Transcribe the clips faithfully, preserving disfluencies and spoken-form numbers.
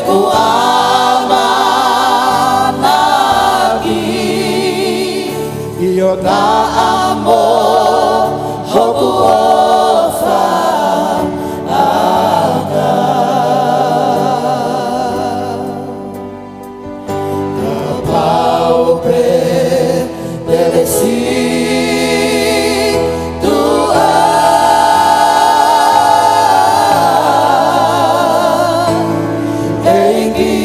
ʻOku ʻamanaki ʻi ho naʻa mo hoku ʻofa ʻaʻau. Kapau pē te le sītuʻa, ʻEiki,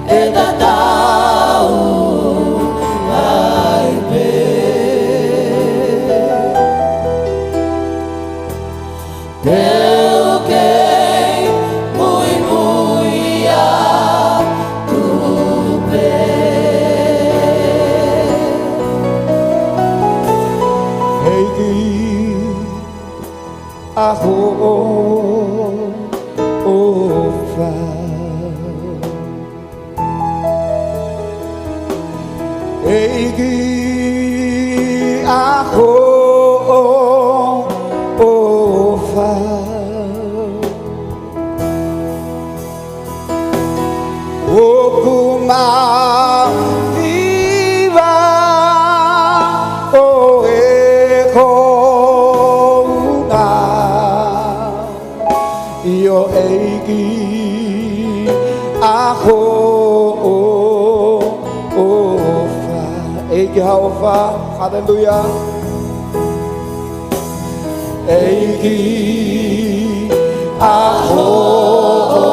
ʻe tatau ai pē. Te u kei muimui atu pē. ʻEiki, ʻa hoʻo ʻofa. ʻEiki, ʻa hoʻo ʻofa. ʻOku mau hiva ʻo e kounga. ʻIo ʻEiki, ʻa hoʻo ʻofa. ʻEiki, ʻa hoʻo ʻofa. Haleluia. ʻEiki, ʻa hoʻo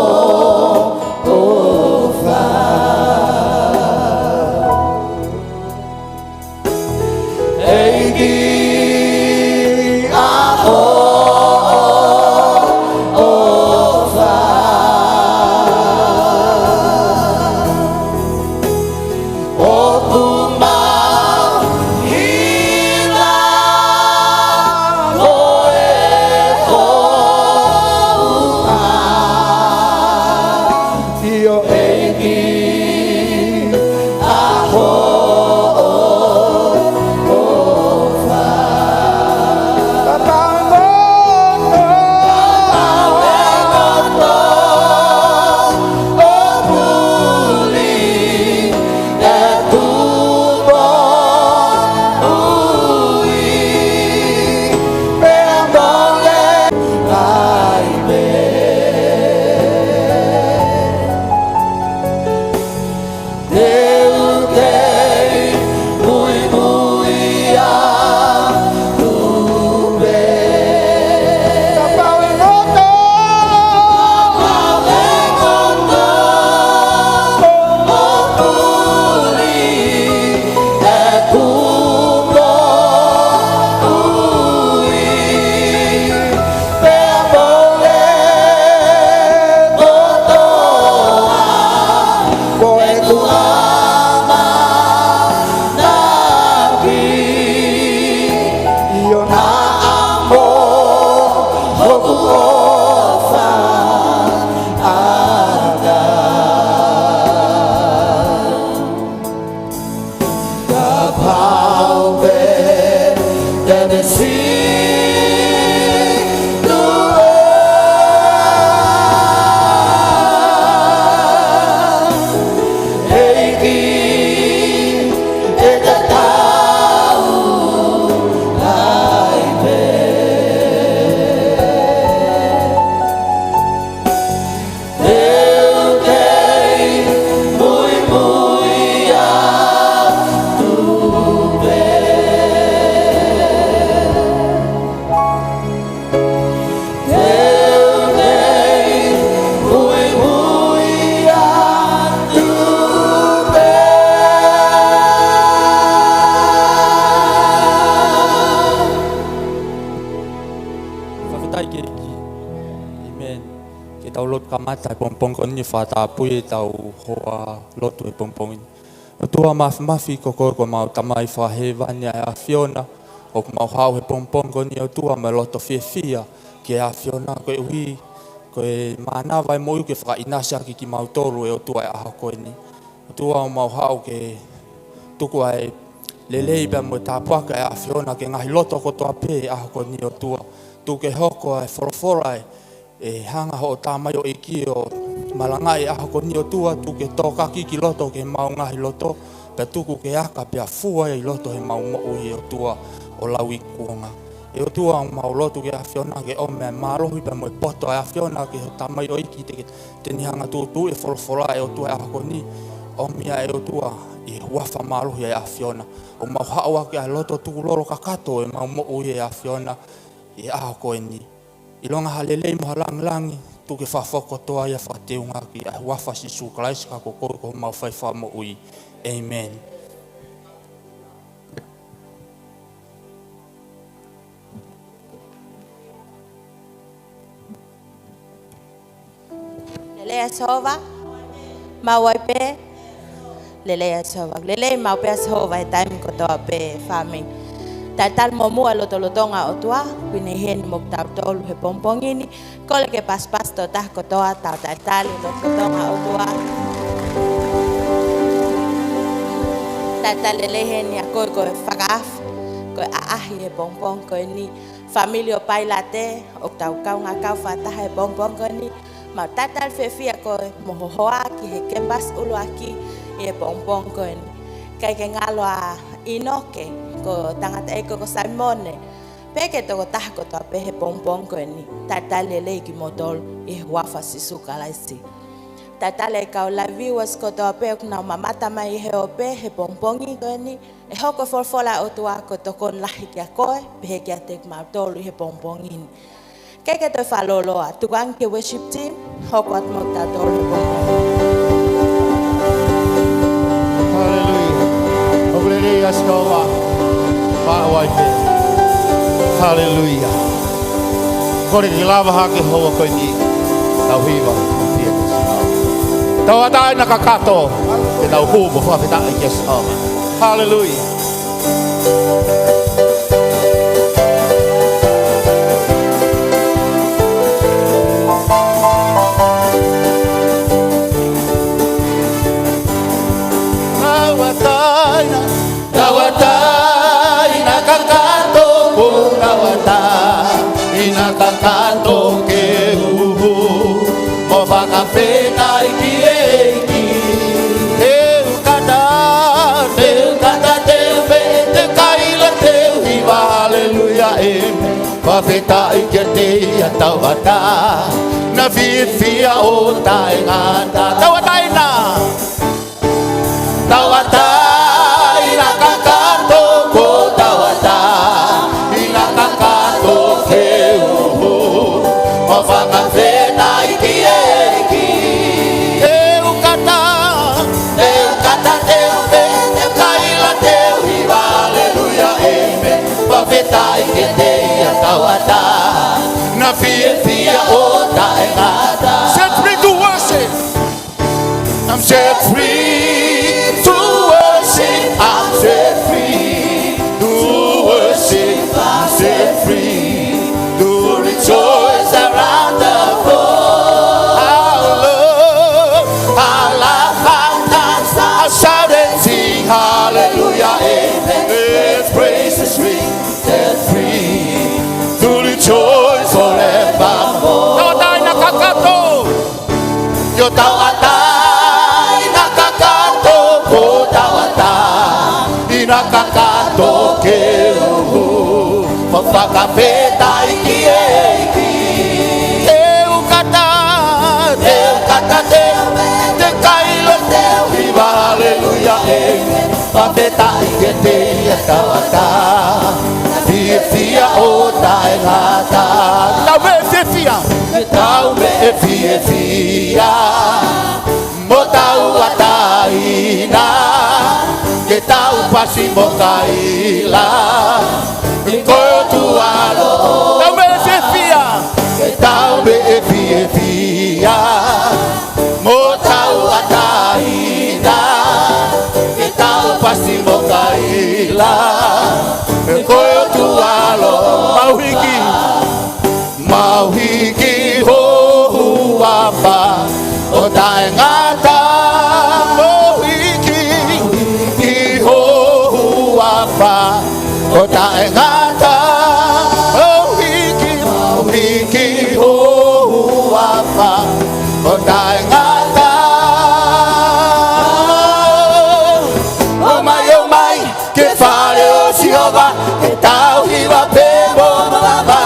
ʻofa. ʻEiki, ʻa hoʻo ʻofa. ʻOku mau hiva ʻo e kounga. ʻIo ʻEiki, ʻa hoʻo ʻofa. Kapau ʻe ngoto, kapau ʻe ngoto ʻo puli ʻeku moʻui, pea mole ai pē. Te u kei muimui atu pē. Kapau ʻe ngoto, kapau ʻe ngoto ʻo puli ʻeku moʻui, pea mole kotoa ko ʻeku ʻamanaki, ʻio naʻa mo hoku ʻofa ʻaʻau. Kapau pē te ne sītuʻa, ʻEiki, ʻe tatau ai pē. Te u kei muimui atu pē. Te u kei muimui atu pē. Fakafetaʻi ki he ʻEiki. ʻĒmeni. Ke tau lotu kamata he pongipongi ko eni, fakatapui ʻetau hoa lotu he pongipongi ni. ʻOtua Māfimafi, ko koe ko homau Tamai Fakahēvani ʻa e ʻAfiona, ʻoku mau haʻu he pongipongi ko eni ʻOtua mo e loto fiefia ki he ʻAfiona, koeʻuhi ko e mānava e moʻui ke fakaʻinasi ʻaki kimautolu ʻe ʻOtua he ʻaho ko eni. ʻOtua, ʻoku mau haʻu ke tuku ʻa e lelei pea mo e tāpuaki ʻa e ʻAfiona ki he ngaahi loto kotoa pē he ʻaho ko eni ʻOtua. Tuku ke hoko ʻa e folofola ʻa e ʻE hanga hoʻo tamaioʻeiki ʻo malangaʻi e ʻaho ko eni ʻOtua, tuku ke tōkaki ki loto ki heʻemau ngaahi loto, pea tuku ke aka pea fua ʻi loto heʻemau moʻui ʻe ʻOtua ʻo lauikuonga. ʻE ʻOtua, ʻoku mau lotu ki he ʻAfiona ke ʻomi e mālohi pea mo e poto ʻa e ʻAfiona ki hoʻo tamaioʻeiki te ke, te ne hanga tuʻutuʻu e folofola ʻe ʻOtua he ʻaho ko eni. ʻOmi ia ʻe ʻOtua ʻi he huafa mālohi ʻa e ʻAfiona. ʻOku mau haʻu ʻaki ʻa e loto tukulolo kakato ʻemau moʻui ʻe ʻAfiona ʻi he ʻaho ko eni. ʻIlonga ha lelei mo ha langilangi, tuku ke fafo kotoa ia fakateunga ki he huafa ʻo Sīsū Kalaisi ko e ʻEiki ko homau faifakamoʻui. ʻĒmeni. Lelei ʻa Sihova, maʻu ai pē. Lelei ʻa Sihova, lelei maʻu pē ʻa Sihova he taimi kotoa pē, fāmili. Talitali muʻomuʻa e lotolotonga ʻo e ʻOtua, ʻoku ne ʻi heni mo kitautolu he pongipongi ni. Kole ke pasipasi tokotaha kotoa, tau talitali e lotolotonga ʻo e ʻOtua. Talitali lelei heni ʻa koe ko e fakaafe, ko e ʻaʻahi he pongipongi ko eni. Fāmili ʻo Pailate, ʻoku tau kaungā kau fakataha he pongipongi ko eni. Mau talitali fiefia koe mo ho hoa ki he kemipasi ʻuluaki ʻi he pongipongi ko eni. ʻIkai ke ngalo ʻa ʻInoke, ko e tangataʻeiki ko Saimone, pea ki he tokotaha kotoa pē he pongipongi ko eni. Talitali lelei kimoutolu ʻi he huafa ʻo Sīsū Kalaisi. Talitali e kau live viewers kotoa pē ʻoku nau mamata mai he ope he pongipongi ko eni. ʻE hoko e folofola ʻa e ʻOtua ko e tokoni lahi kiate koe, pehē kiate kimautolu ʻi he pongipongi ni. ʻIkai ke toe fakalōloa, tuku ange ki he worship team, hoko atu mo kitautolu he pongipongi. Haleluia. ʻOku lelei ʻa Sihova, maʻu ai pē. Haleluia. Kole ke lava hake houa ko eni, tau hiva, fiefia kia Sihova. Tauʻatāina kakato, ke tau hū mo fakafetaʻi kia Sihova. Haleluia. Tauʻatāina, tauʻatāina kakato, ko e tauʻatāina kakato ke u hū mo fakafetaʻi ki he ʻEiki. Te u kata, te u kata, te u pehē, te u kaila, te u hiva, haleluia, ʻēmeni. Fakafetaʻi kiate ia, tauʻatāina fiefia ʻo taʻengata. Tauʻatāina. Tauʻatāina kakato, ko e tauʻatāina kakato ke u hū mo fakafetaʻi ki he ʻEiki. Te u kata, te u kata, te u pehē, te u kaila, te u hiva, haleluia, ʻēmeni. Fakafetaʻi kiate ia, tauʻatāina fiefia ʻo taʻengata. Set free to worship. I'm set free to worship. I'm set free to worship. I'm set free to rejoice around the throne. Our love, our life, our times, our shout and sing, hallelujah, amen. Let praises ring, set free to rejoice forevermore. Tauʻatāina kakato. ʻIo, tauʻatāina kakato, ko e tauʻatāina kakato ke u hū mo fakafetaʻi ki he ʻEiki. Te u kata, te u kata, te u pehē, te u kaila, te u hiva, haleluia, ʻēmeni. Fakafetaʻi kiate ia, tauʻatāina fiefia ʻo taʻengata. Tau meʻe fiefia. Ke tau meʻe fiefia mo tauʻatāina, ke tau pasi mo kaila, ʻi he ʻOtua ʻaloʻofa. Tau meʻe fiefia. Ke tau meʻe fiefia mo tauʻatāina, ke tau pasi mo kaila, ʻi he ʻOtua ʻaloʻofa. Mau hiki. Mau hiki ho huafa ʻo taʻengata. Mau hiki, hiki ho huafa ʻo taʻengata. Mau hiki, mau hiki ho Ata. ʻOmai, ʻomai ki he fale ʻo Sihova, ke tau hiva pē mo mavava.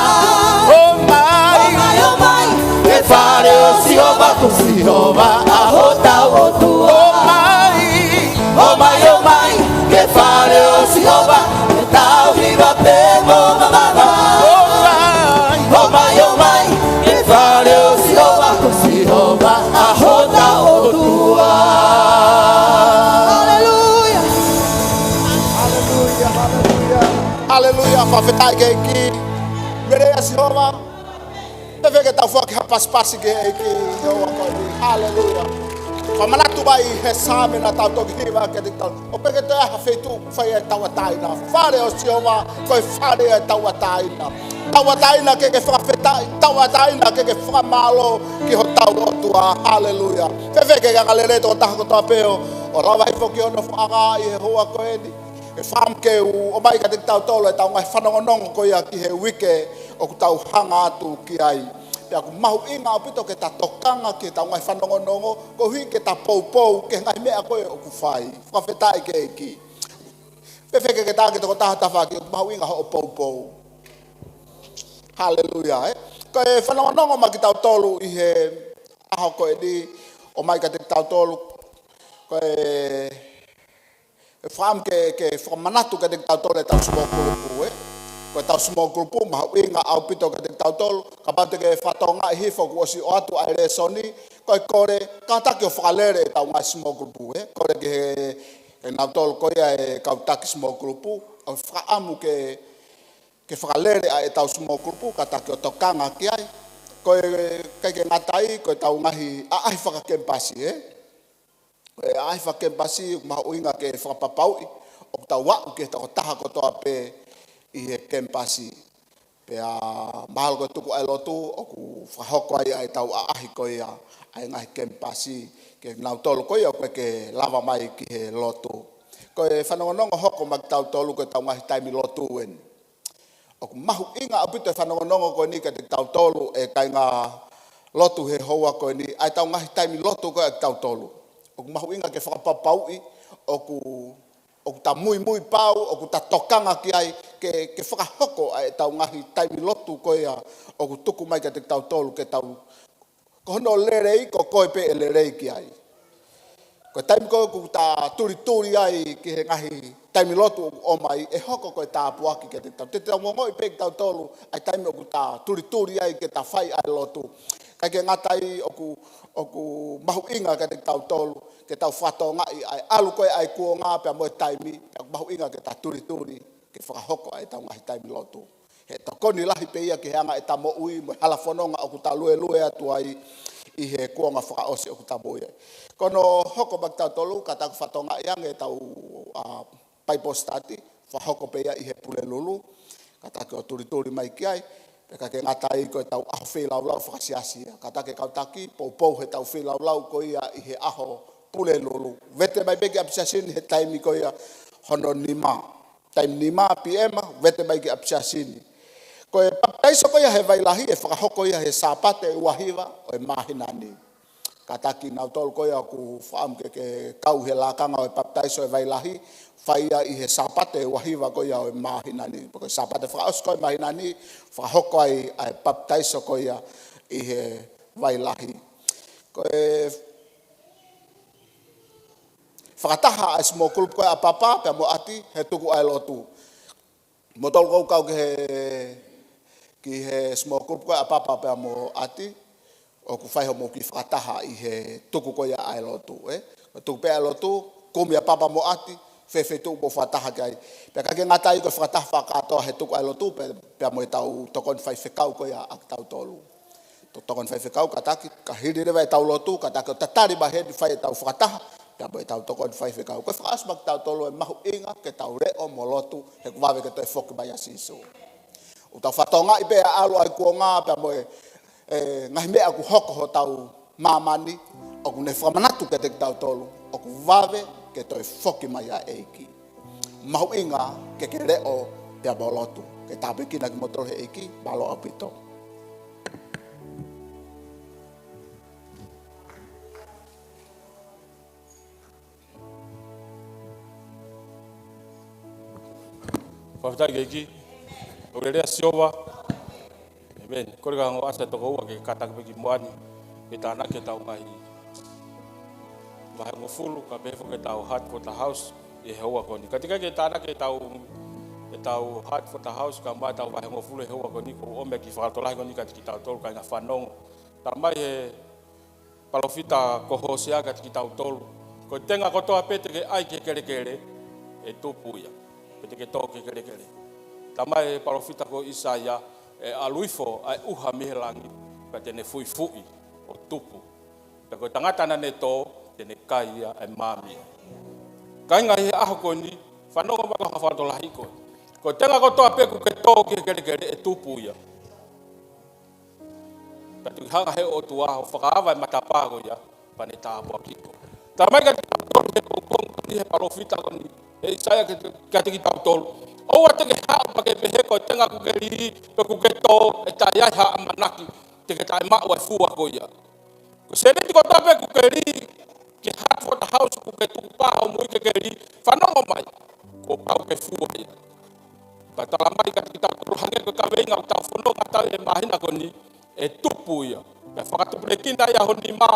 ʻOmai, ʻomai, ʻomai ki he fale ʻo Sihova, ko Sihova ʻa hotau ʻOtua. ʻOmai, ʻomai, ʻomai ki he fale ʻo Sihova, ke tau hiva pē mo mavava. ʻOmai, ʻomai, ʻomai ki he fale ʻo Sihova, ko Sihova ʻa hotau ʻOtua. Haleluia. Haleluia, haleluia. Haleluia, fakafetaʻi ki he ʻEiki. Meʻa ʻa Sihova. Fēfē ke tau foaki ha pasipasi ki he ʻEiki he houa ko eni. Haleluia. Fakamanatu mai he Saame naʻa tau toki hiva kiate kitautolu. ʻOku ʻikai ke toe ʻi ai ha feituʻu ʻoku fai ai e tauʻatāina. Fale ʻo Sihova, ko e fale ʻo e tauʻatāina. Tauʻatāina ke ke fakafetaʻi, tauʻatāina ke ke fakamālō ki hotau ʻOtua. Haleluia. Fēfē ke ke angalelei tokotaha kotoa pē ʻo, ʻo lava hifo ki hono foʻi ʻaʻahi he houa ko eni. Ke fakaʻamu ke u ʻomai kiate kitautolu ʻetau ngaahi fanongonongo ko ia ki he uike ʻoku tau hanga atu ki ai. Pea ʻoku mahuʻinga ʻaupito ke ta tokanga ki heʻetau ngaahi fanongonongo, koeʻuhi ke ta poupou ki he ngaahi meʻa ko ē ʻoku fai. Fakafetaʻi ki he ʻEiki. Fēfē ke ke talaange ki he tokotaha ho tafaʻaki, ʻoku mahuʻinga hoʻo poupou. Haleluia, ē? Ko e fanongonongo maʻa kitautolu ʻi he ʻaho ko eni, ʻomai kiate kitautolu. Ko e, ʻe fakaʻamu ke, ke fakamanatu kiate kitautolu ʻetau small group, ē? Ko ʻetau small group, mahuʻinga ʻaupito kiate kitautolu. Kapau te ke fakatokangaʻi hifo kuo ʻosi ʻoatu ʻa e lēsoni, ko e kole, kātaki ʻo fakalele ʻetau ngaahi small group, ē? Kole ki he, kinautolu ko ia e kau taki small group, ʻo fakaʻamu ke, ke fakalele ʻa ʻetau small group, kātaki ʻo tokanga ki ai. Ko e, ʻikai ke ngata ai, ko ʻetau ngaahi ʻaʻahi fakakemipasi, ē? Ko e ʻaʻahi fakakemipasi, ʻoku mahuʻinga ke fakapapauʻi ʻoku tau aʻu ki he tokotaha kotoa pē ʻi he kemipasi. Pea mahalo ko e tuku ʻa e lotu, ʻoku fakahoko ai ʻa ʻetau ʻaʻahi ko ia ʻa e ngaahi kemipasi, kinautolu ko ia ʻoku ʻikai ke lava mai ki he lotu. Ko e fanongonongo hoko maʻa kitautolu ko ʻetau ngaahi taimi lotu eni. ʻOku mahuʻinga ʻaupito e fanongonongo ko eni kiate kitautolu ʻe kāinga lotu he houa ko eni, ʻa ʻetau ngaahi taimi lotu ko ē ʻa kitautolu. ʻOku mahuʻinga ke fakapapauʻi ʻoku, ʻoku ta muimui pau, ʻoku ta tokanga ki ai, ke, ke fakahoko ʻa ʻetau ngaahi taimi lotu ko ia ʻoku tuku mai kiate kitautolu ke tau, ko hono lelei, ko koe pē ʻe lelei ki ai. Ko e taimi ko ē ʻoku ta tulituli ai ki he ngaahi taimi lotu ʻoku ʻomai, ʻe hoko ko e tāpuaki kiate kitautolu. Te tau ongoʻi pē kitautolu ʻa e taimi ʻoku ta tulituli ai ke ta fai ʻa e lotu. ʻIkai ke ngata ai, ʻoku, ʻoku mahuʻinga kiate kitautolu ke tau fakatokangaʻi ʻa e ʻalu ko ē ʻa e kuonga pea mo e taimi, pea ʻoku mahuʻinga ke ta tulituli ke fakahoko ʻa ʻetau ngaahi taimi lotu. He tokoni lahi pē ia ki he anga ʻeta moʻui mo e hala fononga ʻoku ta luelue atu ai ʻi he kuonga fakaʻosi ʻoku ta moʻui ai. Ko hono hoko maʻa kitautolu, kātaki ʻo fakatokangaʻi ange ʻetau, ʻa, Bible study, fakahoko pē ia ʻi he Pulelulu, kātaki ʻo tulituli mai ki ai, pea ʻikai ke ngata ai ko ʻetau ʻaho feilaulau fakasiasi ia. Kātaki kau taki, poupou heʻetau feilaulau ko ia ʻi he ʻaho Pulelulu. Vete mai pē ki ʻapisiasi ni he taimi ko ia hono nima. Taimi nima P M, vete mai ki ʻapisiasi ni. Ko e papitaiso ko ia he vai lahi, ʻe fakahoko ia he Sāpate ʻe ua hiva ʻo e māhina ni. Kātaki kinautolu ko ia ʻoku fakaʻamu ke, ke kau he lakanga ʻo e papitaiso he vai lahi, fai ia ʻi he Sāpate ʻe ua hiva ko ia ʻo e māhina ni. Ko e Sāpate fakaʻosi ko ē māhina ni, fakahoko ai ʻa e papitaiso ko ia ʻi he vai lahi. Ko e fakataha ʻa e small group ko ē ʻa papa pea mo ʻati he tuku ʻa e lotu. Kimoutolu ʻoku kau ki he, ki he small group ko ē ʻa papa pea mo ʻati, ʻoku fai hoʻomou kiʻi fakataha ʻi he tuku ko ia ʻa e lotu, ē? Ko e tuku pē ʻa e lotu, kumi ʻa papa mo ʻati, fē feituʻu ʻoku mou fakataha ki ai. Pea ʻikai ke ngata ai, ko e fakataha fakakātoa he tuku ʻa e lotu, pea, pea mo ʻetau tokoni faifekau ko ia ʻa kitautolu. To-, tokoni faifekau, kātaki, ka hili leva ʻetau lotu, kātaki ʻo tatali mai heni, fai ʻetau fakataha pea mo ʻetau tokoni faifekau. Ko e fakaʻosi maʻa kitautolu, ʻe mahuʻinga ke tau leʻo mo lotu, he ʻoku vave ke toe foki mai ʻa Sīsū. ʻOku tau fakatokangaʻi pē ʻa e ʻalu ʻa e kuonga pea mo e, e, ngaahi meʻa ʻoku hoko hotau māmani, ʻoku ne fakamanatu kiate kitautolu ʻoku vave ke toe foki mai ʻa e ʻEiki. Mahuʻinga ke ke leʻo pea mo lotu. Ke tāpuekina kimoutolu he ʻEiki, mālō ʻaupito. Fakafetaʻi ki he ʻEiki. ʻOku lelei ʻa Sihova. ʻĒmeni. Kole ke u ʻoatu ʻa e toko ua ke kātaki pē ki muʻa ni, ke tānaki ʻetau ngaahi vahehongofulu, kae pehē foki ʻetau Heart for the House ʻi he houa ko eni. Ka ʻoku teʻeki ke tānaki ʻetau, ʻetau Heart for the House kae ʻumaʻā ʻetau vahehongofulu he houa ko eni, ʻoku ou ʻomai e kiʻi fakalotolahi ko eni kiate kitautolu, kāinga fanongo. Talamai ʻe he palōfita ko Hōsea kiate kitautolu, ko e tenga kotoa pē te ke ʻai ki he kelekele, ʻe tupu ia. Pe te ke tō ki he kelekele. Talamai ʻe he palōfita ko ʻĪsaia, ʻe ʻalu hifo ʻa e ʻuha mei he langi, pea te ne fuifuʻi ʻo tupu. Pea ko e tangata naʻa ne tō, te ne kai ia ʻe māmie. Kāinga, ʻi he ʻaho ko eni, fanongo mai ki he fakalotolahi ko ē. Ko e tenga kotoa pē ʻoku ke tō ki he kelekele, ʻe tupu ia. Pea ʻe toki hanga ʻe he ʻOtua ʻo fakaava e matapā ko ia, pea ne tāpuakiʻi koe. Talamai kiate kitautolu he pongipongi ko eni ʻe he palōfita ko eni, ʻe ʻĪsaia kiate, kiate kitautolu. ʻOua te ke haʻu pea ke pehē ko e tenga ʻoku ke lī, pe ʻoku ke tō, ʻe taʻe ʻi ai ha ʻamanaki te ke taʻemaʻu e fua ko ia. Ko e sēniti kotoa pē ʻoku ke lī ki he Heart for the House, ʻoku ke tukupā ʻo muimui ke ke lī, fanongo mai, kuo pau ke fua ia. Pea talamai kiate kitautolu, hangē ko e kaveinga ʻoku tau fononga atu ai he māhina ko eni, ʻe tupu ia. Pea fakatupulekina ia ho nima,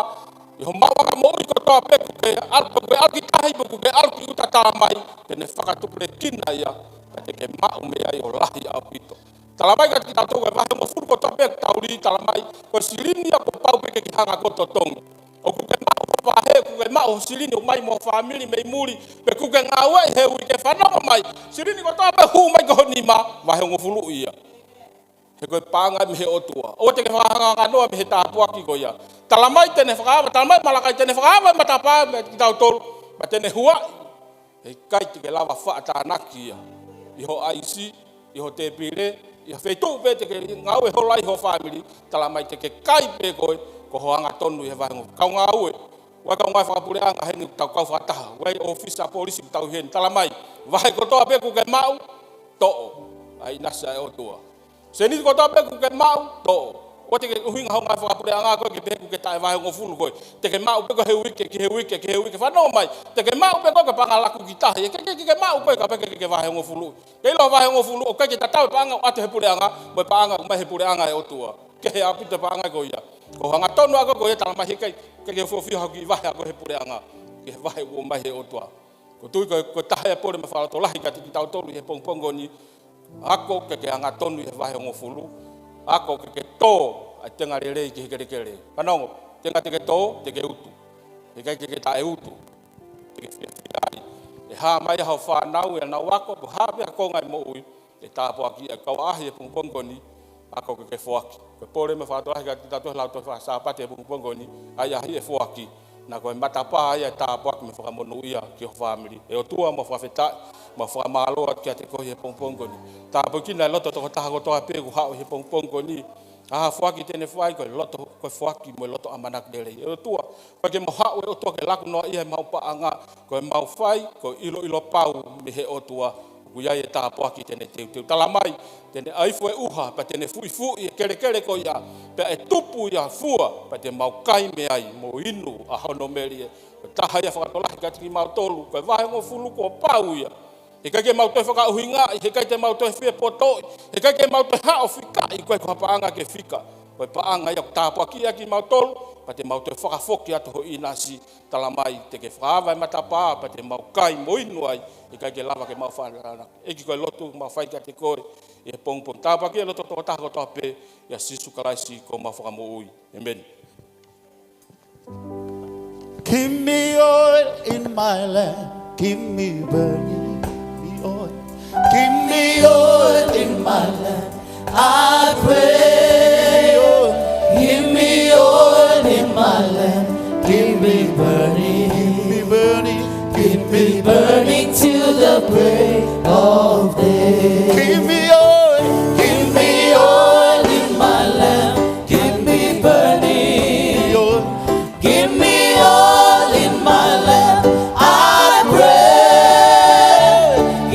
ʻi ho maʻuʻanga moʻui kotoa pē ʻoku ke ʻalu, ʻoku ke ʻalu ki tahi, ʻoku ke ʻalu ki ʻuta, talamai te ne fakatupulekina ia, pea te ke maʻu mei ai ʻo lahi ʻaupito. Talamai kiate kitautolu ko e vahehongofulu kotoa pē ʻoku tau lī, talamai ko e silini ia kuo pau pē ke ke hanga ʻo totongi. ʻOku ke maʻu ho vahe, ʻoku ke maʻu ho silini ʻomai mo ho fāmili mei muli, pe ʻoku ke ngāueʻi he uike, fanongo mai, silini kotoa pē hū mai ki ho nima, vahehongofuluʻi ia. He ko e paʻanga mei he ʻOtua. ʻOua te ke fakahangahanga noa mei he tāpuaki ko ia. Talamai te ne fakaava, talamai ʻe Malakai te ne fakaava e matapā meiate kitautolu, pea te ne huaʻi. Heʻikai te ke lava faʻa tānaki ia ʻi ho ʻaisi, ʻi ho tēpile, ʻi ha feituʻu pē te ke ngāue holo ai ho fāmili, talamai te ke kai pē koe, ko ho hangatonu ʻi he vahehongofulu. Kau ngāue, ʻoku ʻi ai e kau ngāue fakapuleʻanga heni, tau kau fakataha, ʻoku ʻi ai e ʻōfisa polisi ʻoku tau ʻi heni, talamai, vahe kotoa pē ʻoku ke maʻu, toʻo, ʻa e ʻinasi ʻa e ʻOtua. Sēniti kotoa pē ʻoku ke maʻu, toʻo. ʻOua te ke ʻuhinga ho ngāue fakapuleʻanga ko ē ke pehē ʻoku ke taʻevahehongofulu koe. Te ke maʻu pē koe he uike, ki he uike, ki he uike. Fanongo mai, te ke maʻu pē koe ko e paʻanga laku ki tahi. ʻIkai ke, ke, ke maʻu koe kapau ʻoku ke, ke vahehongofulu. Ke ʻilo, vahehongofulu, ʻoku ʻikai ke tatau e paʻanga ʻoku ʻoatu ʻe he puleʻanga mo e paʻanga ʻoku ʻomai ʻe he puleʻanga ʻe he ʻOtua. Kehe ʻaupito e paʻanga ko ia. Ko ho hangatonu ʻa koe ko ia, talamai heʻikai, ʻikai ke u fiefia hoʻo kiʻi vahe ʻa koe he puleʻanga. Ki he vahe ʻoku ʻomai ʻe he ʻOtua. ʻOku ou tui ko e, ko e taha ia e pole mo e fakalotolahi kiate kitautolu ʻi he pongipongi ko eni, ako ke ke hangatonu ʻi he vahehongofulu, ako ke ke tō ʻa e tenga lelei ki he kelekele. Fanongo, tenga te ke tō, te ke utu. Heʻikai ke ke taʻeutu, te ke fiefia ai. ʻE hā mai ʻa hoʻo fānau, ʻenau ako, pe ko e hā pē ha konga ʻi moʻui, ʻe tāpuakiʻi ʻe he kau ʻaʻahi he pongipongi ko eni, ako ke ke foaki. Ko e pole mo e fakalotolahi kiate kitautolu he Lautohi Faka-Sāpate he pongipongi ko eni, ʻa e ʻaʻahi ʻe foaki. Naʻa ko e matapā ia ʻe tāpuaki mo fakamonūʻia ki ho fāmili. ʻE ʻOtua, mau fakafetaʻi, mau fakamālō atu kiate koe he pongipongi ko eni. Tāpuekina e loto tokotaha kotoa pē ʻoku haʻu he pongipongi ko eni. ʻA e foaki te ne fai, ko e loto, ko e foaki mo e loto ʻamanaki lelei. ʻE ʻOtua, ʻoku ʻikai ke mau haʻu, ʻe ʻOtua, ke laku noa ʻi he mau paʻanga, ko e mau fai, ko e ʻiloʻilo pau mei he ʻOtua, ʻoku ʻi ai e tāpuaki te ne teuteu. Talamai, te ne ʻaifo e ʻuha, pea te ne fuifuʻi e kelekele ko ia, pea ʻe tupu ia fua, pea te mau kai mei ai, mo inu ʻa hono melie. Ko e taha ia e fakalotolahi kiate kimautolu, ko e vahehongofulu kuo pau ia. Heʻikai ke mau toe fakaʻuhingaʻi, heʻikai te mau toe fie potoʻi, heʻikai ke mau toe haʻu ʻo fikaʻi koe ko ha paʻanga ke fika. Ko e paʻanga ia ʻoku tāpuakiʻi ʻaki kimautolu, pea te mau toe fakafoki atu ho ʻinasi, talamai te ke fakaava e matapā, pea te mau kai mo inu ai, heʻikai ke lava ke mau faʻa tānaki. ʻEiki, ko e lotu ʻoku mau fai kiate koe ʻi he pongipongi. Tāpuakiʻi e loto tokotaha kotoa pē, ʻia Sīsū Kalaisi ko homau Fakamoʻui. ʻĒmeni. Give me oil in my lamp, give me burning oil. Give me oil in my lamp, I pray. Give me oil in my lamp, give me burning. Give me burning. Give me burning till the break of day. Give me oil. Give me oil in my lamp, give me burning. Give me oil in my lamp, I pray.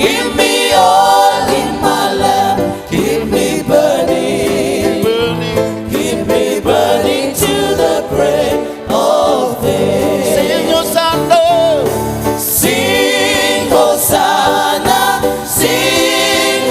Give me oil in my lamp, give me burning. Burning. Give me burning till the break of day. Sing Hosanna. Sing Hosanna, sing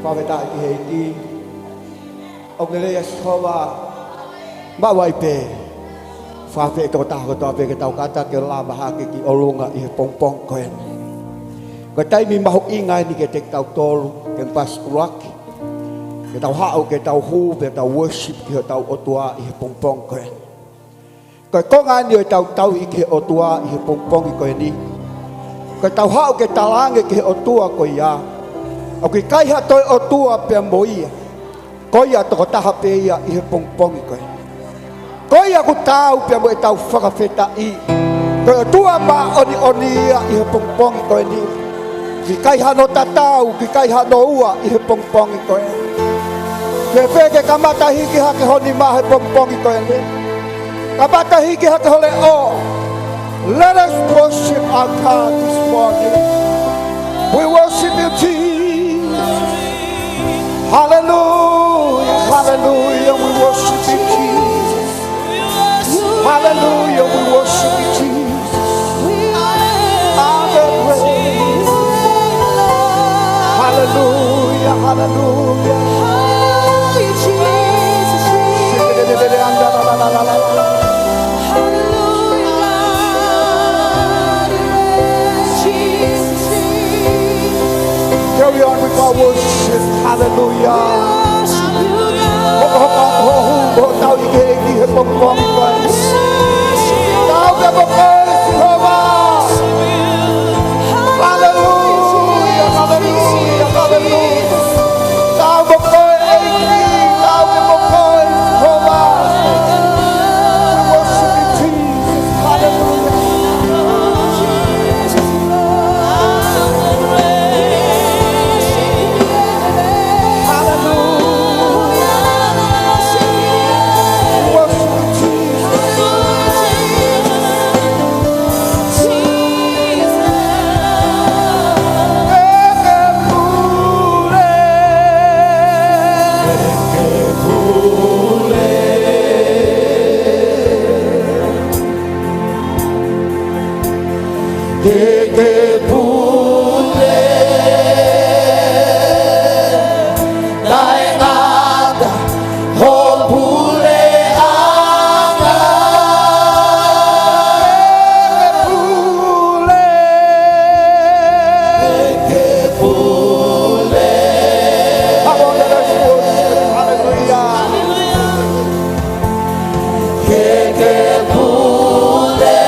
Fakafetaʻi ki he ʻEiki. ʻOku lelei ʻa Sihova. Maʻu ai pē. Fakafetaʻi tokotaha kotoa pē ke tau kātaki ʻo lava hake ki ʻolunga ʻi he pongipongi ko eni. Ko e taimi mahuʻinga eni kiate kitautolu, ke pasi ʻuluaki. Ke tau haʻu, ke tau hū, pea tau worship ki hotau ʻOtua ʻi he pongipongi ko eni. Ko e konga eni ʻo ʻetau tauhi ki he ʻOtua ʻi he pongipongi ko eni. Ko ʻetau haʻu ke talaange ki he ʻOtua ko ia, ʻoku ʻikai ha toe ʻOtua pea mo ia. Ko ia tokotaha pē ia ʻi he pongipongi ko eni. Ko ia ʻoku taau pea mo ʻetau fakafetaʻi. Ko e ʻOtua māʻoniʻoni ia ʻi he pongipongi ko eni. ʻIkai hano tatau, ʻikai hano ua ʻi he pongipongi ko eni. Ke pehē ke kamata hiki hake ho nima he pongipongi ko eni. Kamata hiki hake ho leʻo. Let us worship our God this morning. We worship you, Jesus. Hallelujah, hallelujah, we worship you, Jesus. Hallelujah, we worship you, Jesus. Amen. Hallelujah, hallelujah. Carry on with our worship. Hallelujah. Hokohoko atu ho hū, mo e tauhi ki he ʻEiki he pongipongi ko eni. Taau pē mo koe, Sihova. Hallelujah, hallelujah, hallelujah. Taau mo koe, ʻEiki. Taau pē mo koe, Sihova. We worship you, Jesus. Hallelujah. Ke ke pule, taʻengata ho puleʻanga. Ke ke pule, ke ke pule. Come on, let us worship. Hallelujah. Ke ke pule,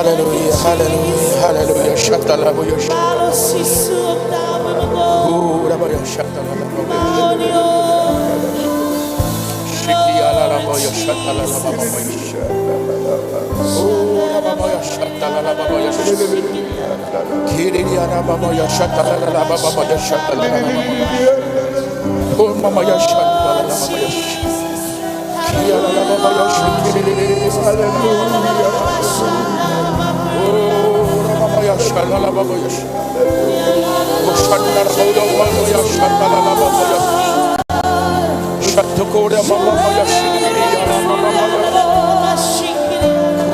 Haleluia, haleluia, haleluia. Shatalabaya, shatalabaya. Urabaya, shatalabaya. Shikialalabaya, shatalabaya. Urabaya, shatalabaya. Kirialalabaya, shatalabaya, shatalabaya. Urabaya, shatalabaya. Hallelujah. Oh, Ramamaya Shalalababaya. Oh, Shandarabaya Mamaya Shatalalababaya. Shatokoria Mamaya Shatalalababaya.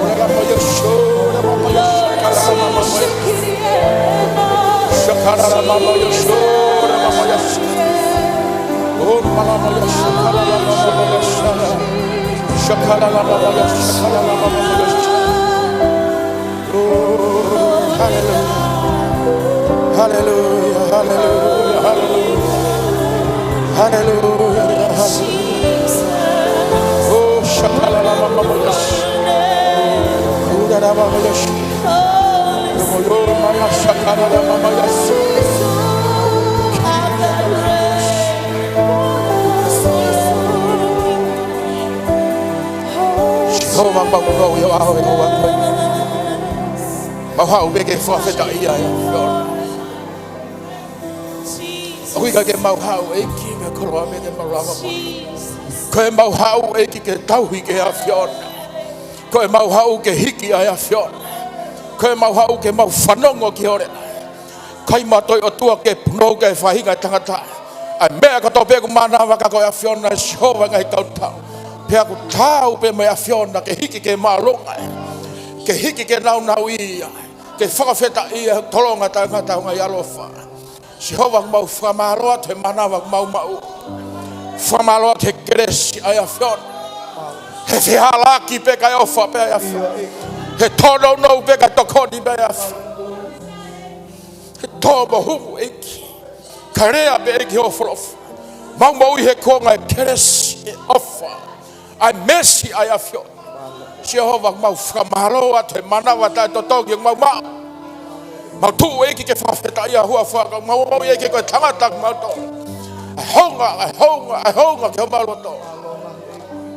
Ramamaya Shoramamaya Shatalalababaya. Shakaramamaya Shoramamaya. Oh, Mamaya Shatalalababaya. Shakalalababaya, shakalalababaya. Oh, hallelujah. Hallelujah, hallelujah, hallelujah. Hallelujah, hallelujah. Oh, shakalalababaya. Urarababaya. Romoyomaya, shakalalababaya. Sihova, mau kole ʻi ho ʻao he ʻaho ko eni. Mau haʻu pē ke fakafetaʻi ʻa e ʻAfiona. ʻOku ʻikai ke mau haʻu, ʻEiki, ke koloa pē ke mau lava. Ko ʻemau haʻu, ʻEiki, ke tauhi ki he ʻAfiona. Ko ʻemau haʻu ke hiki ʻa e ʻAfiona. Ko ʻemau haʻu ke mau fanongo ki ho leʻo. Kae ʻumaʻā ʻa e ʻOtua ke punou ki he faʻahinga ʻo e tangata ʻa e meʻa kotoa pē ʻoku mānava, ka ko e ʻAfiona ʻa Sihova ʻo e ngaahi kautau. Pea ʻoku taau pē mo e ʻAfiona ke hiki ki he māʻolunga, ke hiki ki he nāunauʻia, ke fakafetaʻia ʻi he tolonga taʻengata ʻo e ngaahi ʻaloʻofa. Sihova, ʻoku mau fakamālō atu he mānava ʻoku mau maʻu. Fakamālō atu he kelesi ʻa e ʻAfiona. He fehālaaki pē kae ʻofa pē ʻa e ʻAfiona. He tōnounou pē kae tokoni pē ʻa e ʻAfiona. He tō mo humu, ʻEiki. Kae lea pē, ʻEiki, hoʻo folofola. Mau moʻui he kuonga ʻo e kelesi, ʻo e ʻofa, ʻa e meesi ʻa e ʻAfiona. Sihova, ʻoku mau fakamālō atu he mānava taʻetotongi ʻoku mau maʻu. Mau tuʻu, ʻEiki, ke fakafetaʻi ʻa e huafa, ka mau moʻui, ʻEiki, ko e tangata ʻoku mau tō. ʻA e hounga, ʻa e hounga, ʻa e hounga ki homau loto.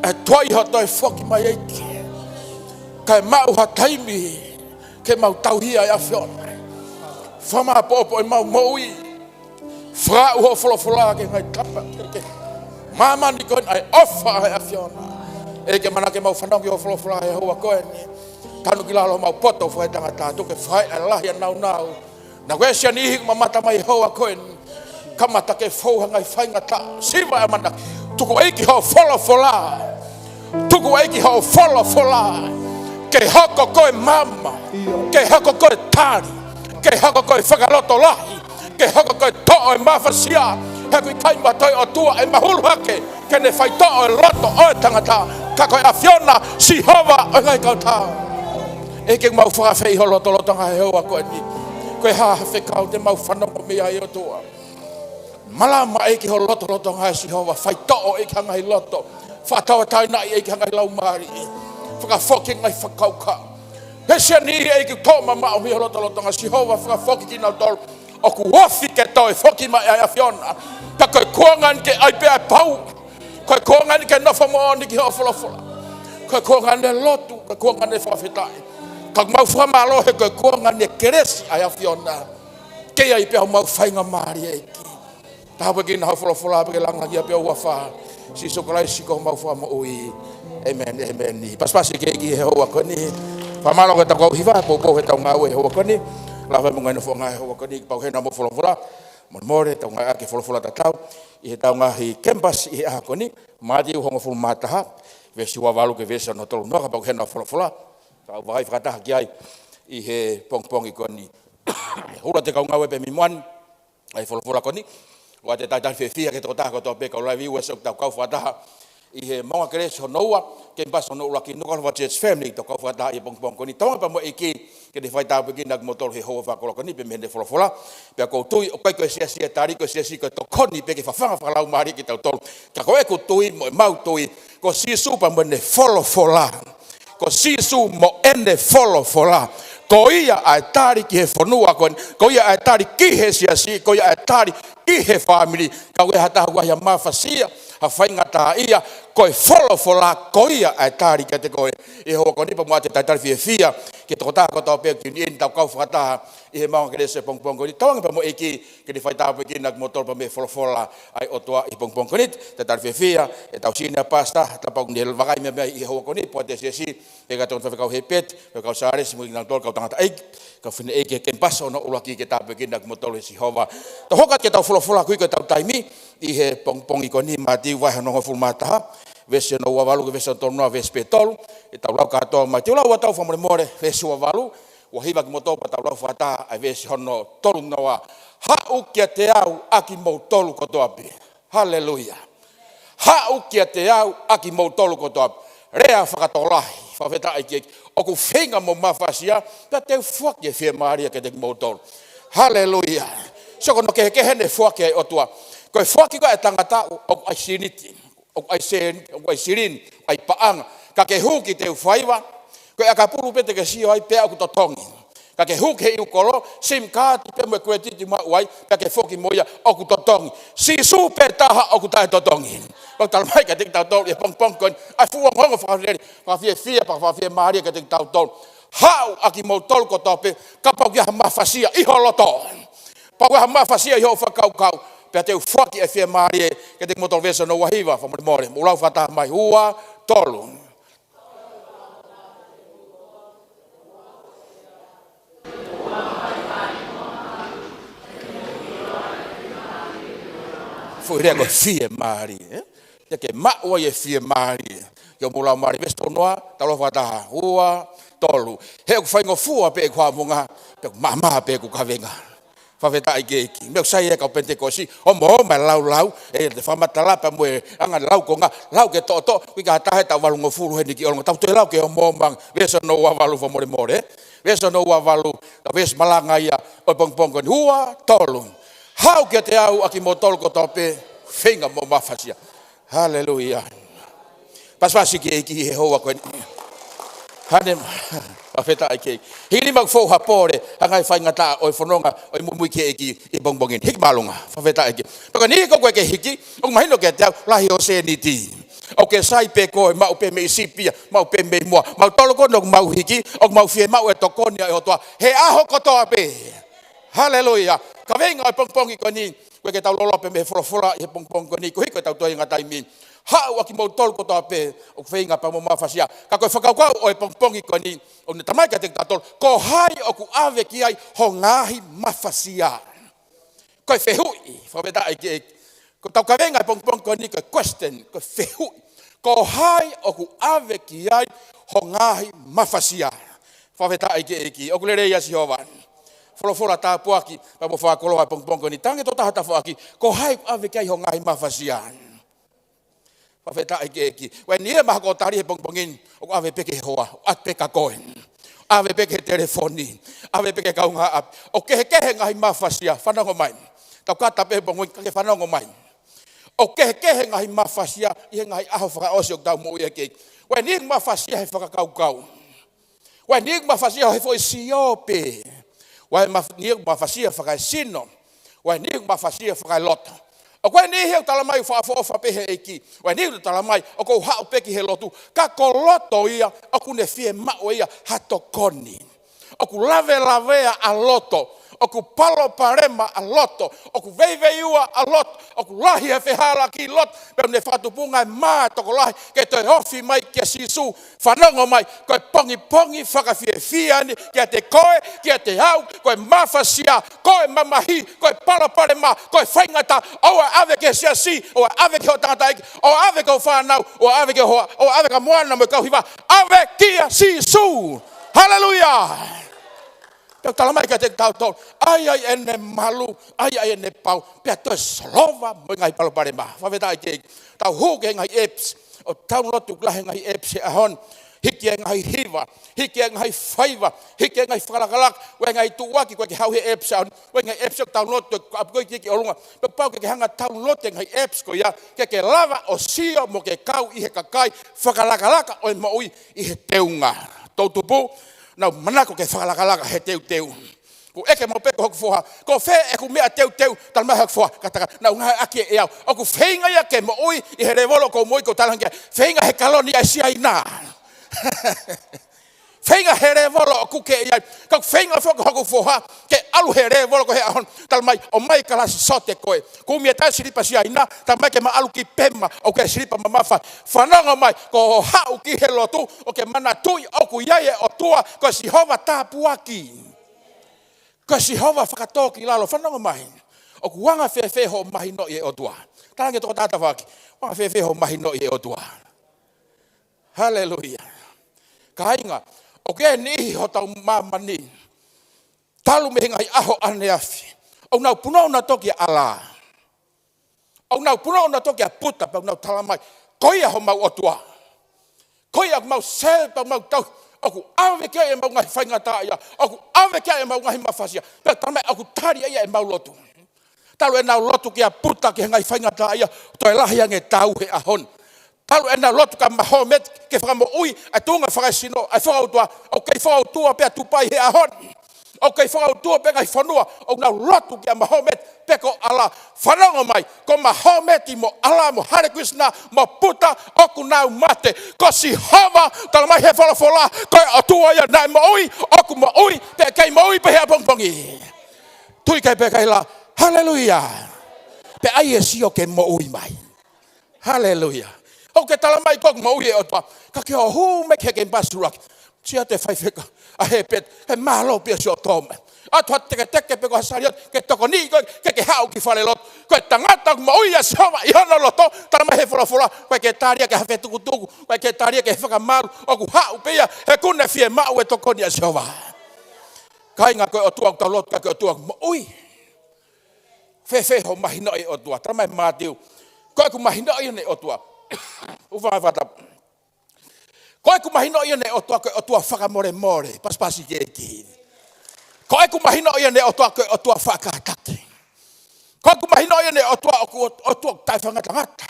ʻA e tuai hoʻo toe foki mai, ʻEiki, kae maʻu ha taimi ke mau tauhi ʻa e ʻAfiona. Fakamāʻopoʻopo ʻemau moʻui. Fakaaʻu hoʻo folofola ki he ngaahi tapa kehekehe ʻo māmani ko eni, ʻa e ʻofa ʻa e ʻAfiona. ʻEiki, ʻoku ʻamanaki ke mau fanongo ki hoʻo folofola he houa ko eni. Tanu ki lalo homau poto fakaetangata, tuku ke fai ʻa e lahi ʻa e nāunau. Naʻa ko e siʻi niʻihi ʻoku mamata mai he houa ko eni, kamata ke fou ha ngaahi faingataʻa. Siva ʻa e ʻamanaki. Tuku, ʻEiki, hoʻo folofola. Tuku, ʻEiki, hoʻo folofola ke hoko ko e maama, ke hoko ko e tali, ke hoko ko e fakalotolahi, ke hoko ko e toʻo ʻo e mafasia. He ʻoku ʻikai maʻu ʻe he ʻOtua ʻa e mahulu hake ke ne faitoʻo ʻa e loto ʻo e tangata, ka ko e ʻAfiona, Sihova ʻo e ngaahi kautau. ʻEiki, mau fakaafeʻi ho lotolotonga he houa ko eni. Ko e hā ha fekau te mau fanongo mei ai, ʻOtua? Malama, ʻEiki, ho lotolotonga, Sihova, faitoʻo, ʻEiki, ha ngaahi loto. Fakatauʻatāinaʻi, ʻEiki, ha ngaahi laumālie. Fakafoki ngaahi fakakaukau. He siʻi niʻihi, ʻEiki, ʻoku tō mamaʻo mei ho lotolotonga, Sihova, fakafoki kinautolu ʻoku ofi ke toe foki mai ʻa e ʻAfiona. Pea ko e kuonga ni ke ʻai pē ʻa e pau. Ko e kuonga ni ke nofo moʻoni ki hoʻo folofola. Ko e kuonga ni ʻo e lotu, ko e kuonga ni ʻo e fakafetaʻi. Ka ʻoku mau fakamālō he ko e kuonga ni ʻo e kelesi ʻa e ʻAfiona. Ke ʻi ai pē homau faingamālie, ʻEiki. Tāpuekina hoʻo folofola pea ke langaʻi pē ho huafa. Sīsū Kalaisi ko homau Fakamoʻui. ʻĒmeni, ʻēmeni. Pasipasi ki he ʻEiki he houa ko eni. Fakamālō ki he tau kau hiva, poupou he tau ngāue he houa ko eni. Lava mo e ngaahi nofoʻanga he houa ko eni, pea u ʻi heni mo e folofola. Molemole, tau ngāueʻaki e folofola tatau ʻi heʻetau ngaahi kemipasi ʻi he ʻaho ko eni. Mātiu hongofulu mā taha, veesi ua valu ki he veesi ono tolu noa, kapau ʻoku ʻi heni hoʻo folofola, tau vakai fakataha ki ai ʻi he pongipongi ko eni. Hula atu e kau ngāue pē mei muʻa ni ʻa e folofola ko eni. ʻOatu e talitali fiefia ki he tokotaha kotoa pē kau live viewers ʻoku tau kau fakataha ʻi he Maʻunga Kelesi hono ua, kemipasi hono ʻuluaki, Nukuʻalofa Church Family, tau kau fakataha ʻi he pongipongi ko eni. Tauange pē mo e ʻEiki ke ne faitāpuekina kimoutolu he houa fakakoloa ko eni pea mei heʻene folofola. Pea ʻoku ou tui, ʻoku ʻikai ko e siasi ʻe tali, ko e siasi ko e tokoni pē ke fafanga fakalaumālie kitautolu. Ka ko ʻeku tui mo ʻemau tui, ko Sīsū pea mo ʻene folofola, Ko Sīsū mo ʻene folofola. Ko ia ʻa e tali ki he fonua ko eni. Ko ia ʻa e tali ki he siasi. Ko ia ʻa e tali ki he fāmili. Ka ʻoku ʻi ai ha taha ʻoku ʻi ai ha mafasia, ha faingataʻaʻia, ko e folofola, ko ia ʻa e tali kiate koe. ʻI he houa ko eni pea mo ʻoatu e talitali fiefia ki he tokotaha kotoa pē ʻoku tune in, tau kau fakataha ʻi he maʻunga kelesi ʻo e pongipongi ko eni. Tauange pea mo e ʻEiki ke ne faitāpuekina kimoutolu pea mei he folofola ʻa e ʻOtua ʻi he pongipongi ko eni. Talitali fiefia, ʻetau senior pastor, kapau ʻoku ne vakai mai mei he houa ko eni, pea ʻoatu e siasi, pea kau tau faifekau Hepeti, pea kau Sālesi, mo kinautolu kau tangataʻeiki, kau fineʻeiki he kemipasi hono ʻuluaki, ke tāpuekina kimoutolu ʻe Sihova. Tau hoko atu ki heʻetau folofola, ko ia ko ʻetau taimi ʻi he pongipongi ko eni, Mātiu vahe hono hongofulu mā taha, veesi hono ua valu ki he veesi hono tolu noa, veesi pē tolu. ʻE tau lau kātoa mai. Te u lau atu au fakamolemole, veesi ua valu, ua hiva kimoutolu pea tau lau fakataha ʻa e veesi hono tolu noa. Haʻu kiate au ʻa kimoutolu kotoa pē. Haleluia. Haʻu kiate au ʻa kimoutolu kotoa pē. Lea fakatokolahi, fakafetaʻi ki he ʻEiki. ʻOku feinga mo mafasia, pea te u foaki e fiemālie kiate kimoutolu. Haleluia. Sio ko hono kehekehe ʻene foaki ʻa e ʻOtua. Ko e foaki ko ē ʻa e tangata ʻoku ʻi ai e sēniti, ʻoku ʻi ai e sēniti, ʻoku ʻi ai e silini, ʻi ai e paʻanga. Ka ke hū ki te u faiva, ko e ʻakapulu pē te ke sio ai pea ʻoku totongi. Ka ke hū ki he ʻiukolo, SIM card pē mo e credit maʻu ai, pea ke foki mo ia ʻoku totongi. Sīsū pē taha ʻoku taʻetotongi. ʻOku talamai kiate kitautolu ʻi he pongipongi ko eni, ʻa e fuʻu ongoongo fakalelei, fakafiefia, fakafiemālie kiate kitautolu. Haʻu ʻa kimoutolu kotoa pē, kapau ʻoku ʻi ai ha mafasia ʻi ho loto. Kapau ʻoku ʻi ai ha mafasia ʻi hoʻo fakakaukau, pea te u foaki e fiemālie kiate kimoutolu. Veesi hono ua hiva, fakamolemole. Mou lau fakataha mai, ua, tolu. Foʻi lea ko e fiemālie, ē? Te ke maʻu ai e fiemālie. Ke mou lau mālie, veesi tolu noa, tau lau fakataha. Ua, tolu. He ʻoku faingofua pē ʻeku haʻamonga, pea ʻoku maʻamaʻa pē ʻeku kavenga. Fakafetaʻi ki he ʻEiki. Meʻa ʻoku sai ʻa e kau Penitekosi, ʻoku mou ō mai ʻo laulau, ʻe te fakamatala pea mo e anga lau konga, lau ke toʻotoʻo, ʻoku ʻikai ha taha ʻe taʻu valungofulu heni ki ʻolunga. Tau toe lau ke ō mai. Veesi hono ua valu fakamolemole, ē? Veesi hono ua valu, ka veesi malanga ia ʻo e pongipongi ko eni. Ua, tolu. Haʻu kiate au ʻa kimoutolu kotoa pē, feinga mo mafasia. Haleluia. Pasipasi ki he ʻEiki he houa ko eni. Hane, fakafetaʻi ki he ʻEiki. Hiki nima ʻoku fou ha pole, ha ngaahi faingataʻa ʻo e fononga ʻo e muimui ki he ʻEiki ʻi he pongipongi ni. Hiki māʻolunga, fakafetaʻi ki he ʻEiki. Pea ko e niʻihi ko ē ʻoku ke hiki, ʻoku mahino kiate au, lahi hoʻo sēniti. ʻOku ke sai pē koe, maʻu pē mei sipi ia, maʻu pē mei muʻa. Mautolu ko eni ʻoku mau hiki, ʻoku mau fiemaʻu e tokoni ʻa e ʻOtua he ʻaho kotoa pē. Haleluia. Kaveinga ʻo e pongipongi ko eni, ko e ke tau loloa pē mei he folofola ʻi he pongipongi ko eni, koeʻuhi ko ʻetau toenga taimi. Haʻu ʻa kimoutolu kotoa pē ʻoku feinga pea mo mafasia. Ka ko e fakakaukau ʻo e pongipongi ko eni, ʻoku ne talamai kiate kitautolu, ko hai ʻoku ʻave ki ai ho ngaahi mafasia? Ko e fehuʻi, fakafetaʻi ki he ʻEiki. Ko ʻetau kaveinga ʻo e pongipongi ko eni ko e question, ko e fehuʻi. Ko hai ʻoku ʻave ki ai ho ngaahi mafasia? Fakafetaʻi ki he ʻEiki. ʻOku lelei ʻa Sihova. Folofola tāpuaki pea mo fakakoloa ʻo e pongipongi ko eni. Talaange ʻe he tokotaha ho tafaʻaki, ko hai ʻoku ʻave ki ai ho ngaahi mafasia? Fakafetaʻi ki he ʻEiki. Ko e niʻihi ia mahalo ko e tali he pongipongi ni, ʻoku ʻave pē ki he hoa, ʻoku ʻatu pē kia koe. ʻAve pē ki he telefoni, ʻave pē ki he kaungāʻapi. ʻOku kehekehe e ngaahi mafasia, fanongo mai. Tau kata pē he pongipongi ni, ka ke fanongo mai. ʻOku kehekehe e ngaahi mafasia ʻi he ngaahi ʻaho fakaʻosi ʻoku tau moʻui ai ki ai. Ko e niʻihi ʻoku mafasia he fakakaukau. Ko e niʻihi ʻoku mafasia he foʻi sio pē. Ko e maf-, niʻihi ʻoku mafasia fakaesino. Ko e niʻihi ʻoku mafasia fakaeloto. ʻOku ʻi ai e niʻihi ʻoku talamai ʻoku fakaʻofoʻofa pē he ʻEiki. Ko e niʻihi ʻoku talamai ʻoku ou haʻu pē ki he lotu. Ka ko e loto ia ʻoku ne fiemaʻu ia ha tokoni. ʻOku lavelavea ʻa loto. ʻOku palopalema ʻa loto. ʻOku veiveiua ʻa loto. ʻOku lahi e fehālaaki ʻi loto. Pea ʻoku ne fakatupunga e mā tokolahi ke toe ofi mai kia Sīsū. Fanongo mai, ko e pongipongi fakafiefia eni kiate koe, kiate au, ko e mafasia, ko e mamahi, ko e palopalema, ko e faingataʻa, ʻoua ʻe ʻave ki he siasi, ʻoua ʻe ʻave ki hoʻo tangataʻeiki, ʻoua ʻe ʻave ki hoʻo fānau, ʻoua ʻe ʻave ki he hoa, ʻoua ʻe ʻave ki he moana mo e kau hiva, ʻave kia Sīsū. Haleluia! Pea ʻoku talamai kiate kitautolu, ʻai ʻa ʻene malu, ʻai ʻa ʻene pau, pea toe solova mo e ngaahi palopalema. Fakafetaʻi ki he ʻEiki. Tau hū ki he ngaahi apps, ʻoku tau lotu ki he ngaahi apps he ʻaho ni. Hiki e ngaahi hiva, hiki e ngaahi faiva, hiki e ngaahi fakalakalaka, ʻoku ʻi ai e ngaahi tuʻuaki, ʻoku ke haʻu he apps ʻaho ni, ʻoku ʻi ai e ngaahi apps ʻoku download, ʻoku ke ʻapi ko ē ki ʻolunga, pea pau ke ke hanga download e ngaahi apps ko ia, ke ke lava ʻo sio mo ke kau ʻi he kakai fakalakalaka ʻo e moʻui ʻi he teunga. Toʻu tupu, naʻa nau manako ke fakalakalaka he teuteu. Kuo ʻeke mai pē ko hoku foha, ko fē ʻeku meʻa teuteu, talamai hoku foha, kātaki, naʻa nau ngāueʻaki ʻe au. ʻOku feinga ia ke moʻui ʻi he lēvolo ʻoku ou moʻui, ʻoku ou talaange, feinga he kaloni ʻa Siaina. Feinga he lēvolo ʻoku ke ʻi ai. Ka ʻoku feinga foki hoku foha ke ʻalu he lēvolo ko ē he ʻaho ni, talamai, ʻomai kalasi sote ko ē. Kumi e taʻe silipa Siaina, talamai ke ma ʻalu ki Pema, ʻoku ʻi ai e silipa mamafa. Fanongo mai, ko hoʻo haʻu ki he lotu, ʻoku ke manatuʻi ʻoku ʻi ai e ʻOtua, ko Sihova tāpuaki. Ko Sihova fakatōkilalo, fanongo mai. ʻOku anga fēfē hoʻo mahinoʻi e ʻOtua? Talaange ki he tokotaha tafaʻaki, anga fēfē hoʻo mahinoʻi e ʻOtua? Haleluia. Kāinga, ʻoku ʻi ai e niʻihi hotau māmani, talu mei he ngaahi ʻaho ʻaneafi, ʻoku nau punou nautolu kia Allah. ʻOku nau punou nautolu kia Puta, pea ʻoku nau talamai, ko ia homau ʻOtua. Ko ia ʻoku mau sēl, pea mau tau, ʻoku ʻave ki ai ʻemau ngaahi faingataʻaʻia, ʻoku ʻave ki ai ʻemau ngaahi mafasia, pea talamai ʻoku tali ia ʻemau lotu. Talu ʻenau lotu kia Puta ki he ngaahi faingataʻaʻia, toe lahi ange tau he ʻaho ni. Talu ʻenau lotu kia Mahomet ke fakamoʻui ʻa e tuʻunga fakaesino ʻa e fakautua, ʻoku kei fakautua pē ʻa Tupai he ʻaho ni. ʻOku kei fakautua pē ngaahi fonua, ʻoku nau lotu kia Mahomet pe ko Allah. Fanongo mai, ko Mahomet mo Allah mo Hare Krishna mo Puta ʻoku nau mate. Ko Sihova, talamai he folofola, ko e ʻOtua ia naʻe moʻui, ʻoku moʻui, pea kei moʻui pē he ʻapongipongi. Tui kai pe kai lā, haleluia. Pea ʻai e sio ke moʻui mai. Haleluia. ʻOku ke talamai ko ʻeku moʻui e ʻOtua. Ka ke ʻo hū mai ki he kemupasi ʻuluaki. Sio atu e faifekau ʻa e hepeti, he mālō pē ia siʻo tō mai. ʻAtu ha teketeke pe ko ha saliote, ke tokoniʻi koe, ke ke haʻu ki falelotu. Ko e tangata ʻoku moʻui ʻa Sihova ʻi hono loto, talamai he folofola, ʻoku ʻikai ke tali ia ki ha fetukutuku, ʻoku ʻikai ke tali ia ki he fakamalu, ʻoku haʻu pē ia he ʻoku ne fiemaʻu e tokoni ʻa Sihova. Kāinga, ko e ʻOtua ʻoku tau lotu ki ai, ko e ʻOtua ʻoku moʻui. Fēfē hoʻo mahinoʻi e ʻOtua? Talamai ʻe Mātiu, ko ʻeku mahinoʻi ʻeni e ʻOtua. ʻUfa, ʻufa, tap. Ko ʻeku mahinoʻi ʻeni e ʻOtua, ko e ʻOtua fakamolemole, pasipasi keiki. Ko ʻeku mahinoʻi ʻeni e ʻOtua, ko e ʻOtua faʻa kātaki. Ko ʻeku mahinoʻi ʻeni e ʻOtua, ʻoku ʻOtua, ʻOtua taʻefakangatangata.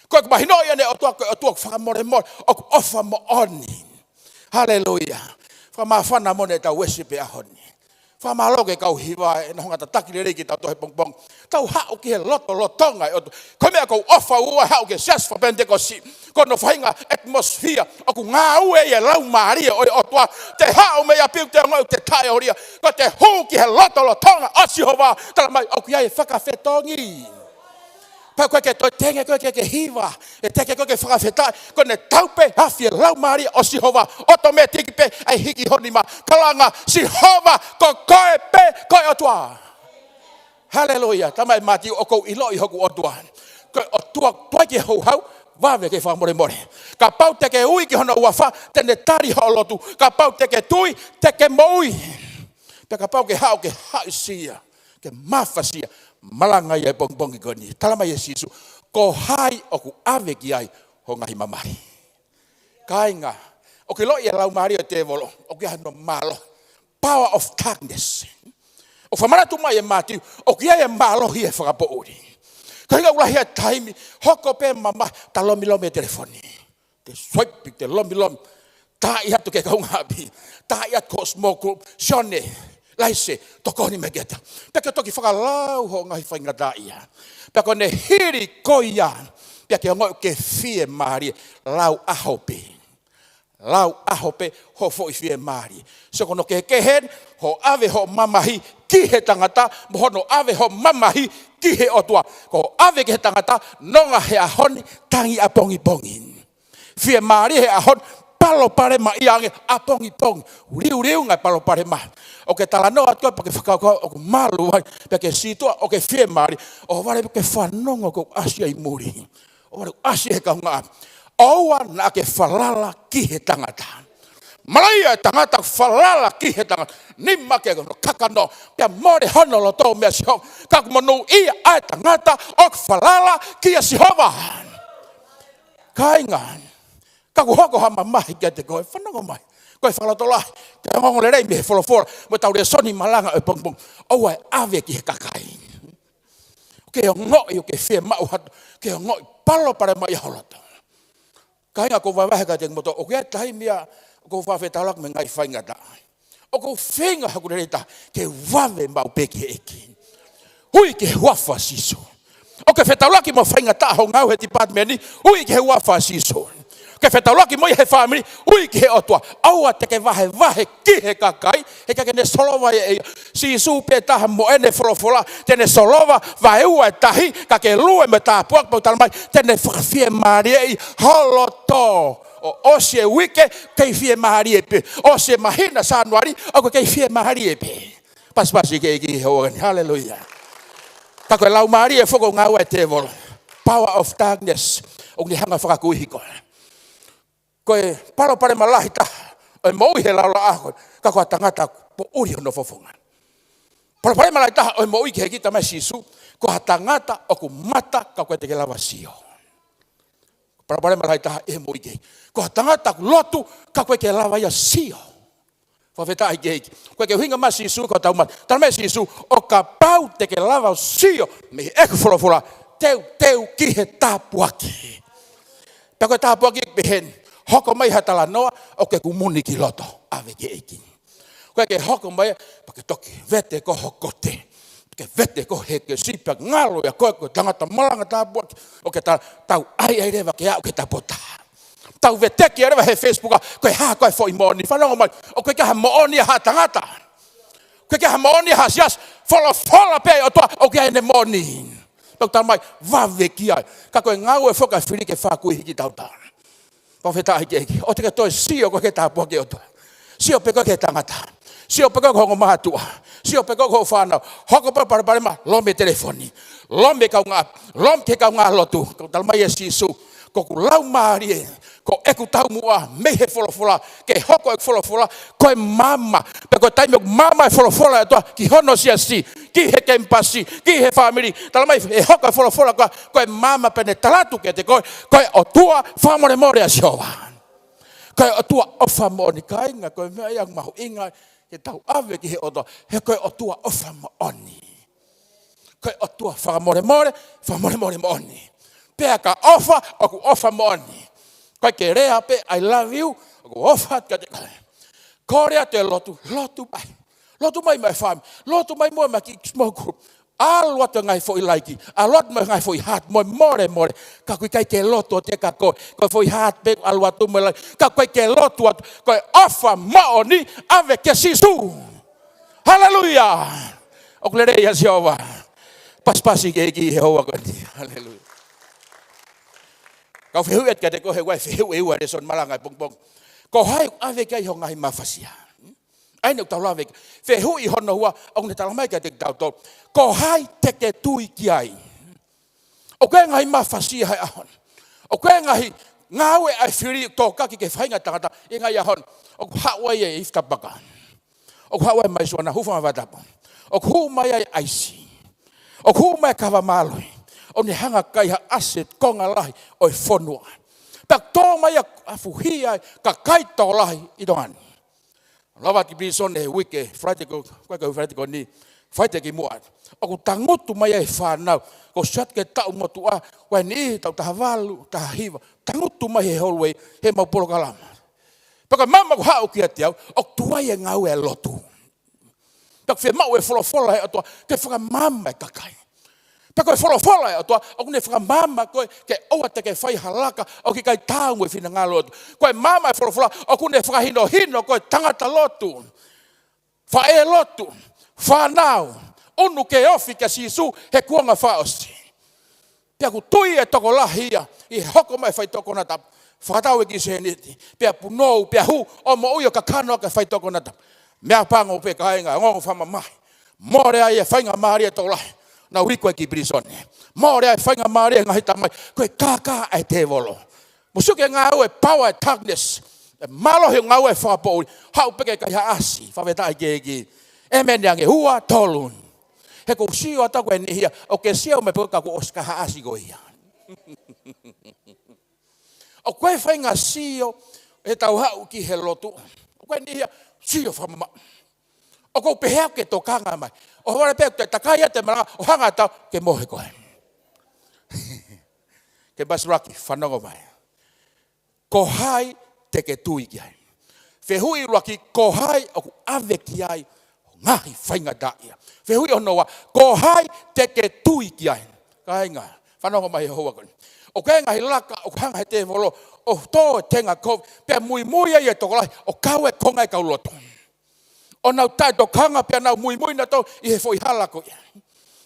Ko ʻeku mahinoʻi ʻeni e ʻOtua, ko e ʻOtua fakamolemole, ʻoku ʻofa moʻoni. Haleluia. Fakamāfana moʻoni ʻetau uesia he ʻaho ni. Fakamālō ki he kau hiva ʻenau hanga tataki lelei kitautolu he pongipongi. Tau haʻu ki he lotolotonga e ʻOtua. Ko e meʻa ʻoku ou ʻofa ua haʻu ki he Siasi Fakapenitekosi, ko hono faʻahinga atmosphere ʻoku ngāue ai e Laumālie ʻo e ʻOtua. Te haʻu mei ʻapi ʻoku te ongoʻi ʻoku te taʻeolia, ka te hū ki he lotolotonga ʻo Sihova, talamai ʻoku ʻi ai e fakafetongi. Pea ʻoku ʻikai ke toe tenge koe ke ke hiva, ʻe teke koe ke fakafetaʻi, ko ʻene tau pē afi e Laumālie ʻo Sihova, ʻotomētiki pē ʻa e hiki ho nima, kalanga, Sihova, ko koe pē ko e ʻOtua. Haleluia. Talamai ʻe Mātiu, ʻoku ou ʻiloʻi hoku ʻOtua. Ko e ʻOtua tuai ki he houhau, vave ke fakamolemole. Kapau te ke ui ki hono huafa, te ne tali hoʻo lotu. Kapau te ke tui, te ke moʻui. Pea kapau ke haʻu ke haʻisia, ke mafasia, malanga ʻi he pongipongi ko eni. Talamai ʻe Sīsū, ko hai ʻoku ʻave ki ai hoʻo ngaahi mamahi? Kāinga, ʻoku ke ʻiloʻi e laumālie ʻo e tēvolo, ʻoku ʻi ai hano mālohi. Power of darkness. ʻOku fakamanatu mai ʻe Mātiu, ʻoku ʻi ai e mālohi he fakapoʻuli. Kāinga, ʻoku lahi e taimi, hoko pē mamahi, ta lomilomi e telefoni. Te swipe, te lomilomi. Taaʻi atu ki he kaungāʻapi. Taaʻi atu ki ho small group. Sione, Laise, tokoni mai kiate au. Pea ke toki fakalau hoʻo ngaahi faingataʻaʻia. Pea ko ʻene hili ko ia, pea ke ongoʻi ʻoku ke fiemālie, lau ʻaho pē. Lau ʻaho pē hoʻo foʻi fiemālie. Sio, ko hono kehekehe ʻeni, hoʻo ʻave hoʻo mamahi ki he tangata, mo hono ʻave hoʻo mamahi ki he ʻOtua. Ko hoʻo ʻave ki he tangata, nonga he ʻaho ni, tangi ʻapongipongi. Fiemālie he ʻaho ni, palopalemaʻia ange ʻapongipongi. Liuliunga e palopalema. ʻOku ke talanoa atu pea ke fakakaukau ʻoku malu ai, pea ke sītuʻa ʻoku ke fiemālie, ʻohovale pea ke fanongo kuo ʻasi ai muli. ʻOhovale ʻasi he kaungāʻapi. ʻOua naʻa ke falala ki he tangata. Mālie e tangata ʻoku falala ki he tangata. Nima ke hono kakano, pea mole hono loto meia Sihova. Ka ʻoku monūʻia ʻa e tangata ʻoku falala kia Sihova. Kāinga, Ka ʻoku hoko ha mamahi kiate koe, fanongo mai. Ko e fakalotolahi, ke ongoongolelei mei he folofola, mo ʻetau lēsoni malanga ʻo e pongipongi. ʻOua ʻe ʻave ki he kakai. Ke ongoʻi ʻoku ke fiemaʻu ha, ke ongoʻi palopalema ʻi ho loto. Kāinga, ʻoku ou vahevahe kiate kimoutolu, ʻoku ʻi ai e taimi ia ʻoku ou fakafetaulaki mo e ngaahi faingataʻa. ʻOku ou feinga hoku lelei taha ke vave maʻu pē ki he ʻEiki. Ui ki he huafa ʻo Sīsū. ʻOku ke fetaulaki mo e faingataʻa hoʻo ngāue he department ni, ui ki he huafa ʻo Sīsū. ʻOku ke fetaulaki mo ia he fāmili, ui ki he ʻOtua. ʻOua te ke vahevahe ki he kakai, he ʻikai ke ne solova ia ʻe ia. Sīsū pē taha mo ʻene folofola, te ne solova, vaeua e tahi, kae ke lue mo e tāpuaki, pea ʻoku talamai, te ne fakafiemālieʻi ho loto. ʻO, ʻosi e uike, kei fiemālie pē. ʻOsi e māhina Sānuali, ʻoku kei fiemālie pē. Pasipasi ki he ʻEiki he ʻaho ni. Haleluia. Ka ko e laumālie foki ʻoku ngāue ai e tēvolo. Power of darkness. ʻOku ne hanga ʻo fakakuihi koe. Ko e palopalema lahi taha ʻo e moʻui he laʻā ko eni, ka ko ha tangata poʻuli hono fofonga. Palopalema lahi taha ʻo e moʻui ki he ʻEiki, talamai ʻe Sīsū, ko ha tangata ʻoku mata ka ʻoku ʻikai te ke lava ʻo sio. Palopalema lahi taha ʻi he moʻui ki he ʻEiki, ko ha tangata ʻoku lotu ka ʻoku ʻikai ke lava ia ʻo sio. Fakafetaʻi ki he ʻEiki. Ko e ʻuhinga mai ʻa Sīsū ko e tau mata. Talamai ʻe Sīsū, ʻo kapau te ke lava ʻo sio mei heʻeku folofola, teuteu ki he tāpuaki. Pea ko e tāpuaki ʻoku pehē ni, hoko mai ha talanoa ʻoku ke kumuni ki loto, ʻave ki he ʻEiki. ʻOku ʻikai ke hoko mai, pea ke toki vete koe ho kote. Ke vete koe he kesi, pea ngalo ia koe ko e tangata malanga tāpuaki. ʻOku ke ta-, tau ʻai ai leva ke aʻu ki he taupotu taha. Tau veteki ai leva he Facebook, ko e hā koā e foʻi moʻoni. Fanongo mai, ʻoku ʻikai ke ʻi ai ha moʻoni ʻa ha tangata. ʻOku ʻikai ke ʻi ai ha moʻoni ʻa ha siasi, folofola pē ʻa e ʻOtua, ʻoku ʻi ai ʻene moʻoni. Pea ʻoku talamai, vave ki ai. Ka ko e ngāue foki ʻa e fili ke fakakuihi kitautolu. Fakafetaʻi ki he ʻEiki. ʻOua te ke toe sio koe ki he tāpuaki ʻa e ʻOtua. Sio pē koe ki he tangata. Sio pē koe ki ho ongomātuʻa. Sio pē koe ki hoʻo fānau. Hoko pē palopalema, lome telefoni. Lome kaungāʻapi. Lome ki he kaungālotu. Ko e talamai ʻe Sīsū, ko hoku laumālie, ko ʻeku taumuʻa mei he folofola, ke hoko ʻeku folofola ko e maama. Pea ko e taimi ʻoku maama e folofola ʻa e ʻOtua ki hono siasi, ki he kemipasi, ki he fāmili, talamai ʻe hoko e folofola ko, ko e maama, pea ne tala atu kiate koe, ko e ʻOtua fakamolemole ʻa Sihova. Ko e ʻOtua ʻofa moʻoni, kāinga, ko e meʻa ia ʻoku mahuʻinga ke tau ʻave ki he ʻOtua, he ko e ʻOtua ʻofa moʻoni. Ko e ʻOtua fakamolemole, fakamolemole moʻoni. Pea ka ʻofa, ʻoku ʻofa moʻoni. ʻOku ʻikai ke lea pē, "I love you," ʻoku ʻofa atu kiate koe. Kole atu e lotu, lotu mai. Lotu mai mo e fāmili, lotu mai mo e kiʻi small group. ʻAlu atu e ngaahi foʻi laiki, ʻalu atu mo e ngaahi foʻi heart, mo e molemole. Ka ʻoku ʻikai ke lotu ʻiate koe, ko e foʻi heart pē ʻoku ʻalu atu mo e laiki. Ka ʻoku ʻikai ke lotu atu, ko e ʻofa moʻoni, ʻave kia Sīsū. Haleluia! ʻOku lelei ʻa Sihova. Pasipasi ki he ʻEiki he houa ko eni. Haleluia. Kau fehuʻi atu kiate koe he ʻoku ʻi ai e fehuʻi ʻe ua he lēsoni malanga ʻo e pongipongi. Ko hai ʻoku ʻave ki ai ho ngaahi mafasia? ʻA ia ʻoku tau lave ki ai. Fehuʻi hono ua, ʻoku ne talamai kiate kitautolu, ko hai te ke tui ki ai? ʻOku ʻi ai e ngaahi mafasia he ʻaho ni. ʻOku ʻi ai e ngaahi ngāue ʻa e fili ʻoku tōkaki ki he faʻahinga tangata ʻi he ngaahi ʻaho ni. ʻOku haʻu ai e ifi tapaka. ʻOku haʻu ai e maisuana, hūfanga he fakatapu. ʻOku hū mai ai e ʻaisi. ʻOku hū mai e kava mālohi. ʻOku ne hanga ʻo kai ha asset konga lahi ʻo e fonua. Pea tō mai ʻa e fuhia ʻa e kakai tokolahi ʻi Tonga ni. Lava ki pilīsone he uike Falaite ko, ko, ko Falaite ko eni, Falaite kimuʻa. ʻOku tangutu mai ai e fānau, ko e sio atu ki he taʻu motuʻa, ko e niʻihi taʻu taha valu, taha hiva, tangutu mai he hallway, he mau polokalama. Pea ko e maama ʻoku haʻu kiate au, ʻoku tuai e ngāue ʻa e lotu. Pea ʻoku fiemaʻu e folofola ʻa e ʻOtua ke fakamaama e kakai. Pea ko e folofola ʻa e ʻOtua ʻoku ne fakamaama koe ke ʻoua te ke fai ha laka ʻoku ʻikai taau mo e finangalo ʻo e ʻOtua. Ko e maama e folofola ʻoku ne fakahinohino koe tangata lotu, faʻē lotu, fānau, ʻunu ke ofi kia Sīsū he kuonga fakaʻosi. Pea ʻoku tui e tokolahi ia ʻi he hoko mai e faitoʻo konatapu, fakatau e kiʻi sēniti, pea punou, pea hū ʻo moʻui ʻo kakano ʻaki e faitoʻo konatapu. Meʻapango pē kāinga, ongoongo fakamamahi. Mole ai e faingamālie ʻa e tokolahi, nau iku ai ki pilīsone. Mole ai e faingamālie ʻa e ngaahi tamai, ko e kākā ʻa e tēvolo. Mou sio ki he ngāue ʻa e power ʻa e darkness. ʻE mālohi hono ngāue ʻo fakapoʻuli. Haʻu pē ke kai ha ʻasi, fakafetaʻi ki he ʻEiki. ʻĒmeni ange, ua, tolu. He ʻoku ou sio atu au ko e niʻihi ia, ʻoku ke sio mai pē ka kuo ʻosi kai ha ʻasi ko ia. ʻOku ʻi ai e faʻahinga sio ʻetau haʻu ki he lotu. ʻOku ʻi ai e niʻihi ia sio fakamamaʻu. ʻOku ou pehē au ke tokanga mai. ʻOhovale pē ʻo takai atu e malanga ʻo hanga ʻo tau ke mohe koe. Ke masiulaki, fanongo mai. Ko hai te ke tui ki ai? Fehuʻi ʻuluaki, ko hai ʻoku ʻave ki ai ho ngaahi faingataʻaʻia? Fehuʻi hono ua, ko hai te ke tui ki ai? Kāinga, fanongo mai he houa ko eni. ʻOku ʻi ai e ngaahi laka ʻoku hanga he tēvolo ʻo tō e tenga kovi, pea muimui ai e tokolahi ʻo kau e konga e kau lotu. ʻO nau taʻetokanga pea nau muimui nautolu ʻi he foʻi hala ko ia.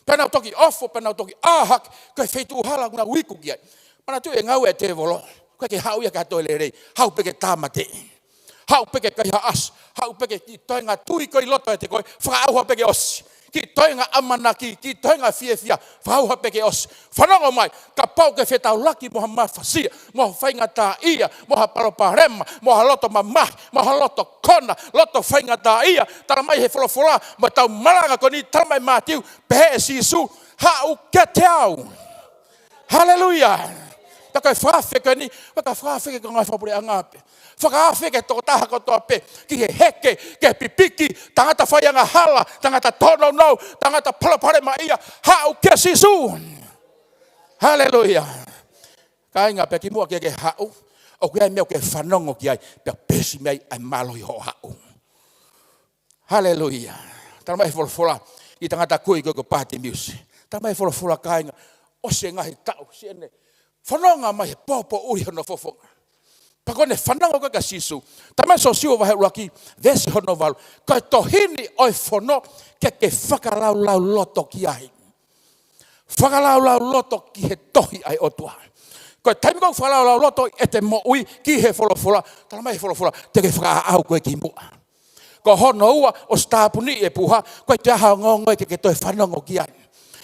Pea nau toki ofo, pea nau toki ʻā hake, ko e feituʻu hala ʻoku nau iku ki ai. Manatuʻi e ngāue ʻa e tēvolo, ʻoku ʻikai ke haʻu ia ke ʻai ha toe lelei, haʻu pē ke tāmateʻi. Haʻu pē ke kaihaʻasi, haʻu pē ke kiʻi toenga tui ko ē ʻi loto ʻiate koe, fakaʻauha pē ke ʻosi. Kiʻi toenga ʻamanaki, kiʻi toenga fiefia, fakaʻauha pē ke ʻosi. Fanongo mai, kapau ʻoku ke fetaulaki mo ha mafasia, mo ha faingataʻaʻia, mo ha palopalema, mo ha loto mamahi, mo ha loto kona, loto faingataʻaʻia, tala mai he folofola, mo ʻetau malanga ko eni, tala mai Mātiu, pehē ʻe Sīsū, haʻu kiate au. Haleluia. Ka ko e fakaafe ko eni, ʻoku ʻikai ko e fakaafe ki he kau ngāue fakapuleʻanga pē. Fakaafe ki he tokotaha kotoa pē, ki he heke, ki he pipiki, tangata faiangahala, tangata tōnounou, tangata palopalemaʻia, haʻu kia Sīsū. Haleluia. Kāinga, pea kimuʻa ke ke haʻu, ʻoku ʻi ai e meʻa ʻoku ke fanongo ki ai, pea peesi mei ai ʻa e mālohi hoʻo haʻu. Haleluia. Tala mai he folofola, ʻi he tangata kui ko ē ko Pātimiusi. Tala mai he folofola, kāinga, ʻosi e ngaahi taʻu, siʻene fononga mai he pōpoʻuli hono fofonga. Pea ko ʻene fanongo ko ē kia Sīsū. Tala mai Siosiua vahe ʻuluaki, veesi hono valu. Ko e tohi ni ʻo e fono ke ke fakalaulauloto ki ai. Fakalaulauloto ki he tohi ʻa e ʻOtua. Ko e taimi ko ē ʻoku fakalaulauloto ai ʻete moʻui ki he folofola, tala mai he folofola, te ke fakaʻaʻau koe kimuʻa. Ko hono ua, ʻosi tāpuniʻi e puha, ʻoku ʻikai toe ʻi ai ha ongoongo ia ke ke toe fanongo ki ai.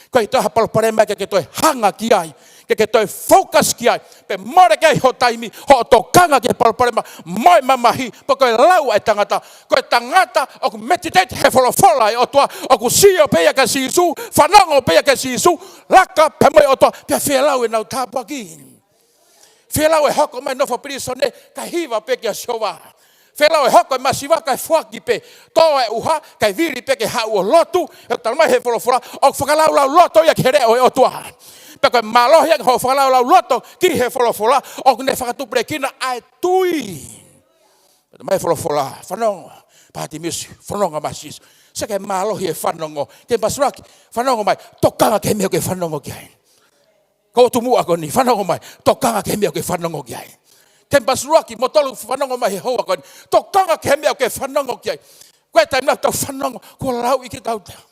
ʻOku ʻikai toe ʻi ai ha palopalema ia ke ke toe hanga ki ai, ke ke toe focus ki ai. Pea mole ki ai ho taimi, hoʻo tokanga ki he palopalema mo e mamahi, pe ko e lau ʻa e tangata. Ko e tangata ʻoku meditate he folofola ʻa e ʻOtua, ʻoku sio pē ia kia Sīsū, fanongo pē ia kia Sīsū, laka pē mo e ʻOtua, pea fēlau ʻenau tāpuaki. Fēlau e hoko mai e nofo pilīsone, kae hiva pē kia Sihova. Fēlau e hoko e masiva, kae foaki pē. Tō e ʻuha, kae vili pē ke haʻu ʻo lotu. He tala mai he folofola, ʻoku fakalaulauloto ia ki he leʻo ʻo e ʻOtua. Pea ko e mālohi ia hoʻo fakalaulauloto ki he folofola, ʻoku ne fakatupulekina ʻa e tui. Tala mai he folofola, fanongo, Pātimiusi, fononga mai Sīsū. Sio ki he mālohi e fanongo, ke masiulaki, fanongo mai, tokanga ki he meʻa ʻoku ke fanongo ki ai. Ko e tuʻu muʻa ko eni, fanongo mai, tokanga ki he meʻa ʻoku ke fanongo ki ai. Ke masiulaki, moutolu fanongo mai he houa ko eni, tokanga ki he meʻa ʻoku ke fanongo ki ai. Ko e taimi ʻoku tau fanongo, kuo lauʻi kitautolu.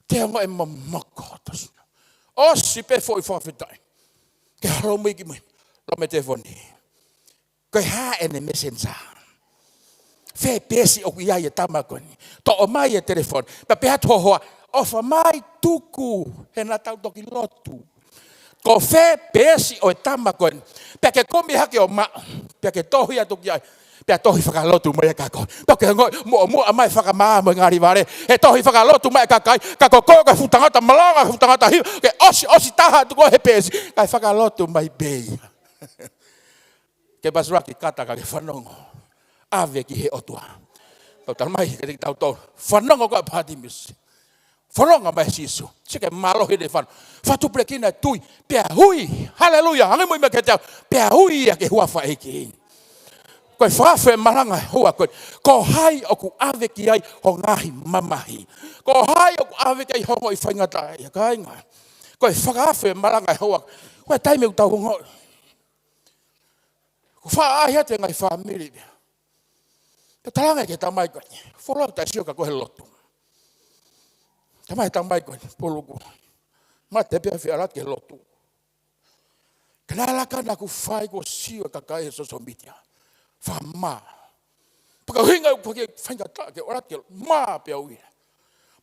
Te ongo e momoko tosi. ʻOsi pē foʻi fakafetaʻi. Ke holomui ki mui, lome telefoni. Ko e hā ʻene messenger? Fē peesi ʻoku ʻi ai e tama ko eni? Toʻo mai e telefoni. Pea pehē atu ho hoa, ʻofa mai tuku, he naʻa tau toki lotu. Ko fē peesi ʻo e tama ko eni? Pea ke kumi hake ʻo maʻu. Pea ke tohi atu ki ai. Pea tohi fakalotu mai e kakai. Pea ke ongoʻi, muʻomuʻa mai fakamaau mo e ngali vale. He tohi fakalotu mai e kakai. Ka ko koe ko e fuʻu tangata malanga, fuʻu tangata hiva. Ke ʻosi, ʻosi taha atu koe he peesi. Kae fakalotu mai pē ia. Ke masiulaki, kata kae ke fanongo. ʻAve ki he ʻOtua. Tau tala mai, ke te tau tau. Fanongo ko ē ʻa Pātimiusi. Fononga mai Sīsū. Sio ki he mālohi ʻene fanongo. Fakatupulekina e tui. Pea ui. Haleluia. Hangē ko e meʻa kiate au. Pea ui ia ki he huafa ʻo e ʻEiki. Ko e fakaafe malanga he houa ko eni. Ko hai ʻoku ʻave ki ai ho ngaahi mamahi? Ko hai ʻoku ʻave ki ai ho ongoʻi faingataʻaʻia, kāinga? Ko e fakaafe malanga he houa. Ko e taimi ʻoku tau ongoʻi ʻoku faʻa ʻaʻahi atu e ngaahi fāmili. Pea talaange ki he tamai ko eni, fuoloa taʻe sio ka ko e lotu. Tala mai he tamai ko eni, puluku. Mate pē ʻa e fie ʻalu atu ki he lotu. Ka naʻe laka naʻa ku fai kuo sio e kakai he social media. Fakamā. Pea ko e ʻuhinga ʻoku ke faingataʻa ke ʻalu atu ki he lotu. Mā pē au ia.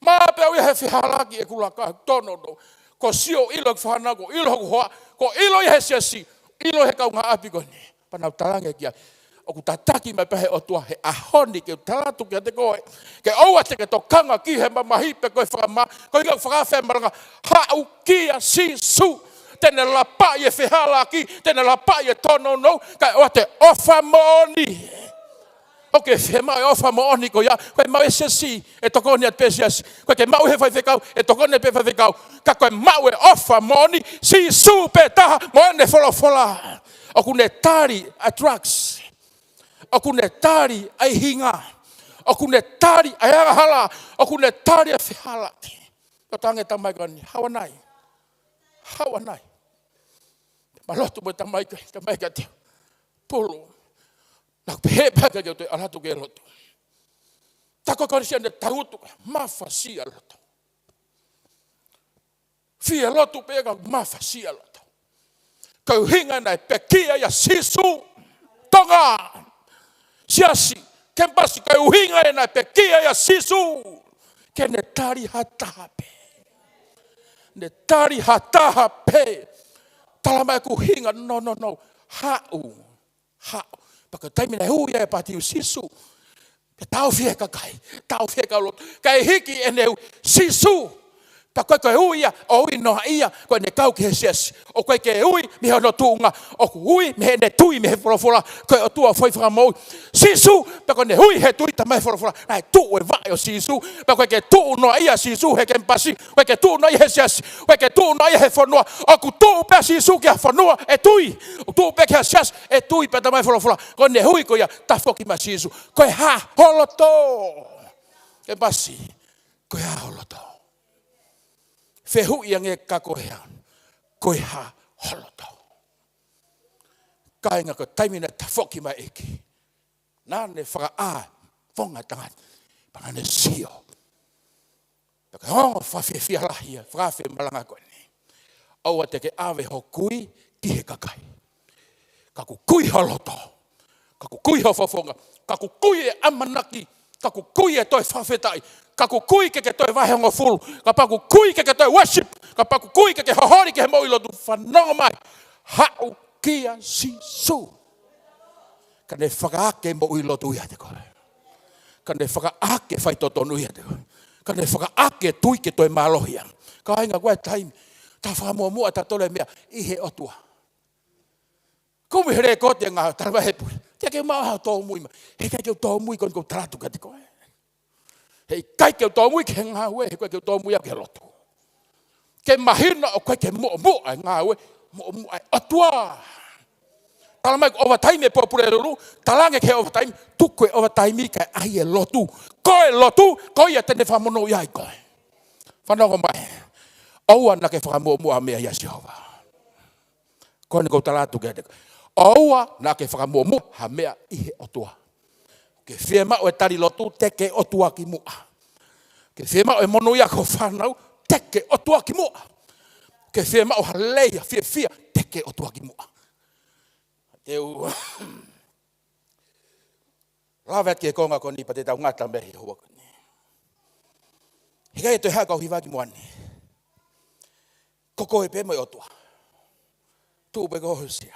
Mā pē au ia he fehālaaki ʻeku laka, tōnounou. Kuo sio ʻilo ʻeku fānau, kuo ʻilo hoku hoa, kuo ʻilo ia he siasi, ʻilo he kaungāʻapi ko eni. Pea naʻa ku talaange ki ai, ʻoku tataki mai pē he ʻOtua he ʻaho ni ke u tala atu kiate koe. Ke ʻoua te ke tokanga ki he mamahi pe ko e fakamā, ko e ʻuhinga ʻoku fakaafe e malanga, haʻu kia Sīsū. Te ne lapaʻi e fehālaaki, te ne lapaʻi e tōnounou, kae ʻoua te ʻofa moʻoni. ʻOku ke fiemaʻu e ʻofa moʻoni ko ia, ko e maʻu e siasi, ʻe tokoni atu pē siasi. ʻOku ke maʻu he faifekau, ʻe tokoni atu pē faifekau. Ka ko e maʻu e ʻofa moʻoni, Sīsū pē taha, mo ʻene folofola. ʻOku ne tali ʻa e drugs. ʻOku ne tali ʻa e ʻuhinga. ʻOku ne tali ʻa e angahala. ʻOku ne tali ʻa e fehālaaki. Ko e tangi tamai ko eni, haʻu ā nai. Haʻu ā nai. Ma lotu mo e tamai ko ē, tamai ka te pulu. Naʻa ku pehē pē ka ke te ʻalu atu ke lotu. Ta ko e Kalisitiane tautu, mafasia lotu. Fie lotu pē ka mafasia lotu. Ko e ʻuhinga naʻe pekia ai ʻa Sīsū. Tonga. Siasi, kemipasi, ko e ʻuhinga naʻe pekia ai ʻa Sīsū. Ke ne tali ha taha pē. Ne tali ha taha pē. Talamai ʻoku ʻuhinga, no, no, no. Haʻu. Haʻu. Pea ko e taimi naʻe ui ai ʻa Pātiu Sīsū. Pea taʻofi ʻe he kakai. Taʻofi ʻe he kau lotu. Kae hiki ʻene ui Sīsū. Pea ko e, ko e ui ia, ʻo ui noa ia, ko ʻene kau ki he siasi. ʻOku ʻikai ke ui mei hono tuʻunga, ʻoku ui mei heʻene tui mei he folofola, ko e ʻOtua foʻi fakamoʻui. Sīsū, pea ko ʻene ui he tui tamai folofola, naʻe tuʻu e vaʻe ʻo Sīsū, pea ʻoku ʻikai ke tuʻu noa ia Sīsū he kemipasi, ʻoku ʻikai ke tuʻu noa ia he siasi, ʻoku ʻikai ke tuʻu noa ia he fonua, ʻoku tuʻu pē Sīsū ki ha fonua ʻe tui, ʻoku tuʻu pē ki ha siasi ʻe tui pē tamai folofola, ko ʻene ui ko ia, tafoki mai Sīsū, ko e hā ho loto? Kemipasi, ko e hā ho loto? Fehuʻi ange ka ko e hā, ko e hā ho loto? Kāinga, ko e taimi naʻe tafoki mai e ʻEiki. Naʻa ne fakaʻā, fonga tangata. Pea naʻa ne sio. Pea ko e ongo fakafiefia lahi ia, fakafemalanga ko eni. ʻOua te ke ʻave ho kui ki he kakai. Ka ʻoku kui ho loto. Ka ʻoku kui ho fofonga. Ka ʻoku kui e ʻamanaki. Ka ʻoku kui e toe fakafetaʻi. Ka ʻoku kui ke ke toe vahe hongofulu. Kapau ʻoku kui ke ke toe worship. Kapau ʻoku kui ke ke hoholi ki he moʻui lotu. Fanongo mai. Haʻu kia Sīsū. Ka ne fakaake moʻui lotu ʻiate koe. Ka ne fakaake faitotonu ʻiate koe. Ka ne fakaake tui ke toe mālohi ange. Kāinga, ko e taimi. Ta fakamuʻomuʻa ta tole meʻa ʻi he ʻOtua. Kumi he lēkooti e ngāue, talamai he pule. Teʻeki ke u maʻu ha tōmui mai. He ʻikai ke u tōmui ko eni ʻoku ou tala atu kiate koe. He ʻikai ke u tōmui ki he ngāue, he ʻikai ke u tōmui au ki he lotu. Ke mahino ʻoku ʻikai ke muʻomuʻa e ngāue, muʻomuʻa e ʻOtua. Talamai ko e ʻovataimi e pōpula e lulu, talaange ki he ʻovataimi, tuku e ʻovataimi kae ʻai e lotu. Ko e lotu, ko ia te ne fakamonūʻia ai koe. Fanongo mai. ʻOua naʻa ke fakamuʻomuʻa meʻa ʻia Sihova. Ko eni ʻoku ou tala atu kiate koe. ʻOua naʻa ke fakamuʻomuʻa ha meʻa ʻi he ʻOtua. Ke fiemaʻu e tali lotu, teke ʻOtua ki muʻa. Ke fiemaʻu e monūʻia ki ho fānau, teke ʻOtua ki muʻa. Ke fiemaʻu ha lelei, ha fiefia, teke ʻOtua ki muʻa. Te u lave atu ki he konga ko eni pea te tau ngata mei he houa ko eni. He ʻikai toe haʻu kau hiva ki muʻa ni. Ko koe pē mo e ʻOtua. Tuʻu pē ko hosia.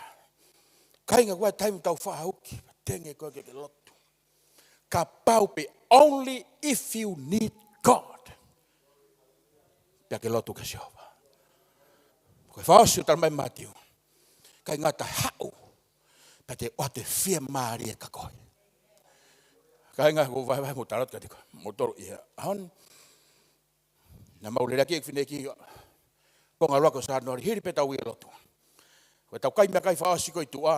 Kāinga, ko e taimi tau fakahū ki, tenge koe ke ke lotu. Kapau pē only if you need God. Pea ke lotu kia Sihova. Ko e fakaʻosi ʻoku talamai ʻe Mātiu. Kāinga, ta haʻu. Pea te u ʻoatu e fiemālie kia koe. Kāinga, ʻoku ou vahevahe mo tala atu kiate koe. Mo tolo ia. Ahon. Naʻa mau lele ki he fineʻeiki. Konga ʻuluaki ʻo Sānuali, hili pē ʻetau ui e lotu. Ko ʻetau kai meʻakai fakaʻosi ko ē ʻi tuʻa.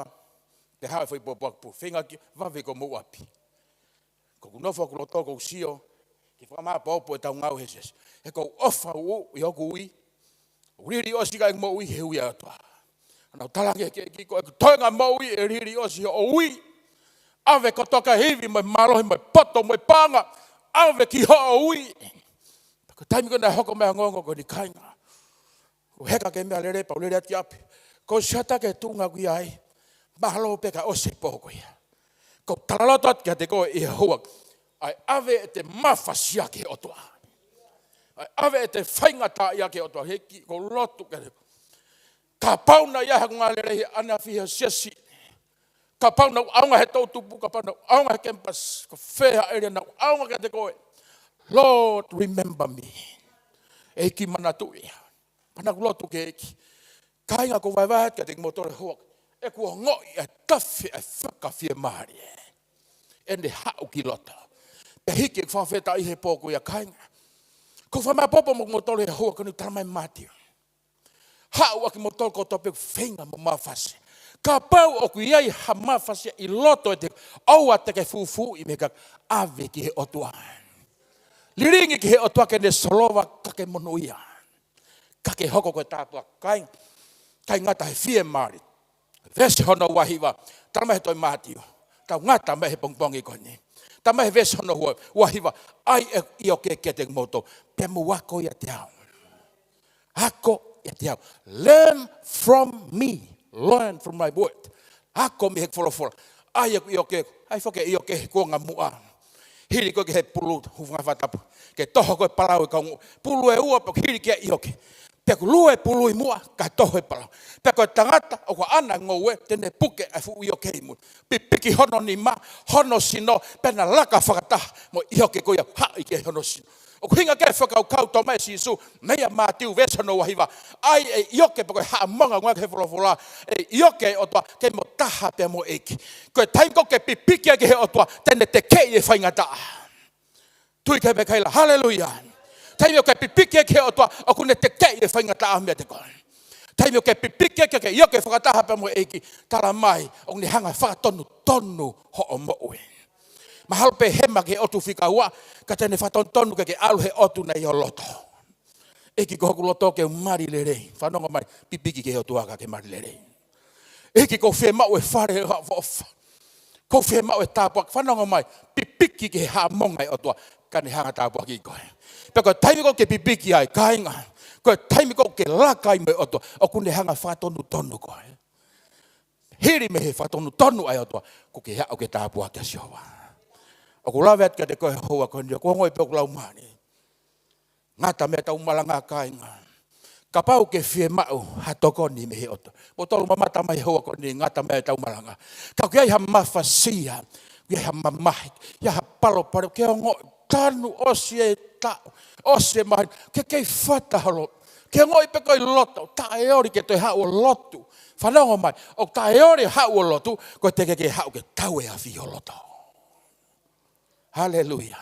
Te haʻu e foʻi pōpoaki pule. Feinga ke vave ko mou ʻapi. Ko ʻeku nofo ʻoku loto ʻoku ou sio. Ke fakamāopoopo ʻetau ngāue he siasi. He ʻoku ou ʻofa ʻi hoku ui. ʻOku liliu ʻosi ʻeku moʻui he ui ʻa e ʻOtua. Naʻa ku talaange ki he ʻEiki ko ʻeku toenga moʻui ʻe liliu ʻosi hoʻo ui. ʻAve kotoa e ivi mo e mālohi mo e poto mo e paʻanga. ʻAve ki hoʻo ui. Ko e taimi ko ē naʻe hoko mai e ongoongo ko eni, kāinga. ʻOku heka ke meʻa lele pea u lele atu ki ʻapi. Ko e siata ke tuʻunga ʻoku ʻi ai. Mālō pē ka ʻosi e pō ko ia. ʻOku ou talaloto atu kiate koe ʻi he houa. ʻAi ʻave ʻete mafasia ki he ʻOtua. ʻAi ʻave ʻete faingataʻaʻia ki he ʻOtua. ʻEiki, ʻoku ou lotu kiate koe. Kapau naʻe ʻi ai haʻaku ngāue lelei he ʻanafi he siasi. Kapau naʻa ku ʻaonga he toʻutupu, kapau naʻa ku ʻaonga he kemipasi, ko fē ha ʻēlia naʻa ku ʻaonga kiate koe. Lord, remember me. ʻEiki, manatuʻi au. Pea naʻa ku lotu ki he ʻEiki. Kāinga, ʻoku ou vahevahe atu kiate kimoutolu he houa, ʻoku ou ongoʻi ʻa e tafe ʻa e fakafiemālie ʻene haʻu ki loto. Pea hiki ʻeku fakafetaʻi he pō ko ia, kāinga. ʻOku ou fakamāʻopoʻopo mo kimoutolu he houa ko eni, talamai ʻe Mātiu, haʻu ʻa kimoutolu kotoa pē ʻoku feinga mo mafasia. Kapau ʻoku ʻi ai ha mafasia ʻi loto ʻiate koe, ʻoua te ke fufuuʻi mei he kakai, ʻave ki he ʻOtua. Lilingi ki he ʻOtua ke ne solova, ka ke monūʻia, ka ke hoko ko e tāpuaki. Kāinga, ʻikai ngata he fiemālie, veesi hono ua hiva, talamai he tohi Mātiu, tau ngata mai he pongipongi ko eni. Talamai he veesi hono ua, ua hiva, ʻai ʻeku ʻioke kiate kimoutolu, pea mou ako ʻiate au. Ako ʻiate au. Learn from me. Learn from my word. Ako mei he folofola. ʻAi ʻeku ʻioke, ʻai foki e ʻioke he kuonga muʻa. Hili ko ē ki he pulu, hūfanga he fakatapu, ke toho ko ē palau ʻe he kau ngoue. Pulu ʻe ua pea hili ki ai e ʻioke. Pea ʻoku lue e pulu ʻi muʻa, kae toho e palau. Pea ko e tangata ʻoku ʻaʻana e ngoue, te ne puke ʻa e fuʻu ʻioke ʻi mui, pipiki hono nima, hono sino, pea na laka fakataha mo e ʻioke ko ia haʻi ki ai hono sino. ʻOku ʻuhinga ki ai e fakakaukau, talamai ʻe Sīsū, meia Mātiu, veesi hono ua hiva, ʻai e ʻioke pe ko e haʻamonga, ʻuhinga ki he folofola, e ʻioke ʻa e ʻOtua ke mo taha pea mo e ʻEiki. Ko e taimi ko ē ʻoku ke pipiki ai ki he ʻOtua, te ne tekeʻi e faingataʻa. Tui ki ai pe ʻikai lā. Haleluia. Taimi ʻoku ke pipiki ai ki he ʻOtua, ʻoku ne tekeʻi e faingataʻa meiate koe. Taimi ʻoku ke pipiki ai ke ke ʻioke fakataha pea mo e ʻEiki, talamai ʻoku ne hanga ʻo fakatonutonu hoʻo moʻui. Mahalo pē hema ki he ʻotu fika ua, ka te ne fakatonutonu ke ke ʻalu he ʻotu naʻe ʻi ho loto. ʻEiki, ko hoku loto ke u mali lelei. Fanongo mai, pipiki ki he ʻOtua ka ke mali lelei. ʻEiki, ʻoku ou fiemaʻu e fale ʻofa. ʻOku ou fiemaʻu e tāpuaki. Fanongo mai, pipiki ki he haʻamonga ʻa e ʻOtua, ka ne hanga ʻo tāpuakiʻi koe. Pea ko e taimi ko ē ʻoku ke pipiki ai, kāinga, ko e taimi ko ē ʻoku ke laka ai mo e ʻOtua, ʻoku ne hanga ʻo fakatonutonu koe. Hili mei he fakatonutonu ʻa e ʻOtua, ʻoku ke aʻu ki he tāpuaki ʻa Sihova. ʻOku ou lave atu kiate koe he houa ko eni, ʻoku ou ongoʻi pē ʻoku laumālie. Ngata mei ai ʻetau malanga, kāinga. Kapau ʻoku ke fiemaʻu ha tokoni mei he ʻOtua. Mou tolu mamata mai he houa ko eni, ngata mei ai ʻetau malanga. Ka ʻoku ʻi ai ha mafasia, ʻoku ʻi ai ha mamahi, ʻi ai ha palopalema, ke ongoʻi tanu, ʻosi e taʻu, ʻosi e māhina, ke kei fata holo. Ke ongoʻi pē ko e loto, taʻeoli ke toe haʻu ʻo lotu. Fanongo mai, ʻoku taʻeoli haʻu ʻo lotu, ko e teʻeki ke haʻu ke tau e afi ʻi ho loto. Haleluia.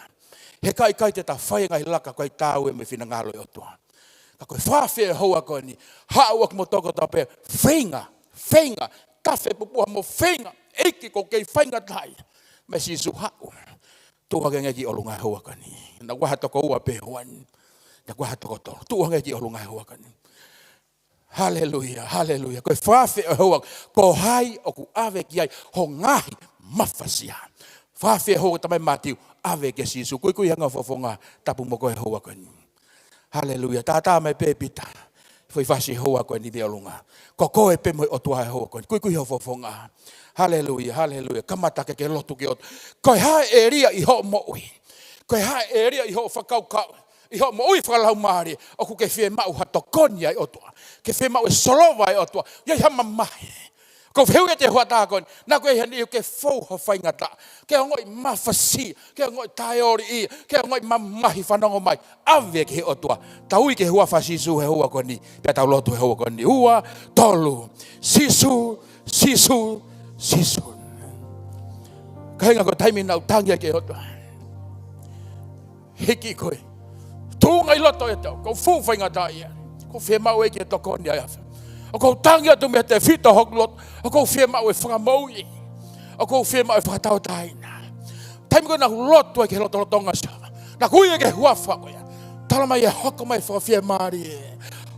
He ka ʻikai te ta fai e ngaahi laka, ʻoku ʻikai taau ia mo e finangalo ʻo e ʻOtua. Ka ko e fakaafeʻi ʻo e houa ko eni, haʻu ʻa kimoutolu kotoa pē, feinga, feinga, tafe pupuha mo feinga, ʻEiki, ʻoku ou kei faingataʻaʻia. Meia Sīsū, haʻu. Tuʻu hake angé ki ʻolunga he houa ko eni. Naʻa ku ʻi ai ha toko ua pē he houa ni. Naʻa ku ʻi ai ha toko tolu. Tuʻu hake angé ki ʻolunga he houa ko eni. Haleluia, haleluia. Ko e fakaafeʻi ʻo e houa, ko hai ʻoku ʻave ki ai ho ngaahi mafasia? Fakaafeʻi ʻo e houa, talamai ʻe Mātiu, ʻave kia Sīsū. Kuikui ange ho fofonga, tapu mo koe he houa ko eni. Haleluia. Tātā mai pē Pita, foʻi fasi he houa ko eni mei ʻolunga. Ko koe pē mo e ʻOtua he houa ko eni. Kuikui ho fofonga. Haleluia, haleluia. Kamata ke ke lotu ki he ʻOtua. Ko e hā e ʻēlia ʻi hoʻo moʻui? Ko e hā e ʻēlia ʻi hoʻo fakakaukau, ʻi hoʻo moʻui fakalaumālie, ʻoku ke fiemaʻu ha tokoni ʻa e ʻOtua? Ke fiemaʻu e solova ʻa e ʻOtua? ʻI ai ha mamahi? ʻOku ou fehuʻi atu he hoʻatā ko eni, naʻa ʻoku ʻi ai ha niʻihi ʻoku ke fou ho faingataʻa, ke ongoʻi mafasia, ke ongoʻi taʻeoli, ke ongoʻi mamahi? Fanongo mai, ʻave ki he ʻOtua. Tau ui ki he huafa ʻo Sīsū he houa ko eni, pea tau lotu he houa ko eni. Ua, tolu. Sīsū, Sīsū, Sīsū. Kāinga, ko e taimi naʻa ku tangi ai ki he ʻOtua. Hiki ko ē. Tuʻunga ʻi loto ʻiate au, ʻoku ou fuʻu faingataʻaʻia. ʻOku ou fiemaʻu, ʻEiki, e tokoni ʻa e afi. ʻOku ou tangi atu mei he tefito ʻo hoku loto. ʻOku ou fiemaʻu e fakamoʻui. ʻOku ou fiemaʻu e fakatauʻatāina. Taimi ko ē naʻa ku lotu ai ki he lotolotonga ʻo Sihova, naʻa ku ui ai ki he huafa ko ia, talamai ʻe hoko mai e fakafiemālie,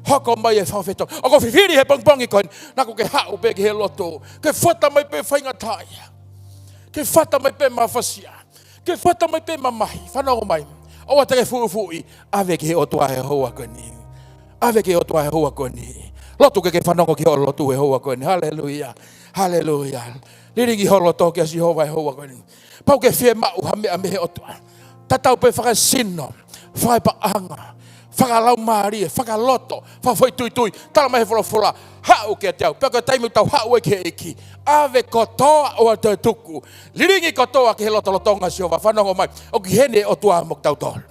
hoko mai e fakafetongi. ʻOku ou fifili he pongipongi ko eni, naʻa ʻoku ke haʻu pē ki he lotu, ke fata mai pē faingataʻaʻia, ke fata mai pē mafasia, ke fata mai pē mamahi. Fanongo mai, ʻoua te ke fufuuʻi, ʻave ki he ʻOtua he houa ko eni. ʻAve ki he ʻOtua he houa ko eni. Lotu ke ke fanongo ki hoʻo lotu he houa ko eni. Haleluia. Haleluia. Lilingi ho loto kia Sihova he houa ko eni. Kapau ʻoku ke fiemaʻu ha meʻa mei he ʻOtua, tatau pē fakasino, fakapaʻanga, fakalaumālie, fakaloto, fakafoʻituitui, talamai he folofola, haʻu kiate au. Pea ko e taimi ʻoku tau haʻu ai ki he ʻEiki, ʻave kotoa ʻo ʻoatu e tuku. Lilingi kotoa ki he lotolotonga ʻo Sihova. Fanongo mai, ʻoku ʻi heni e ʻOtua mo kitautolu.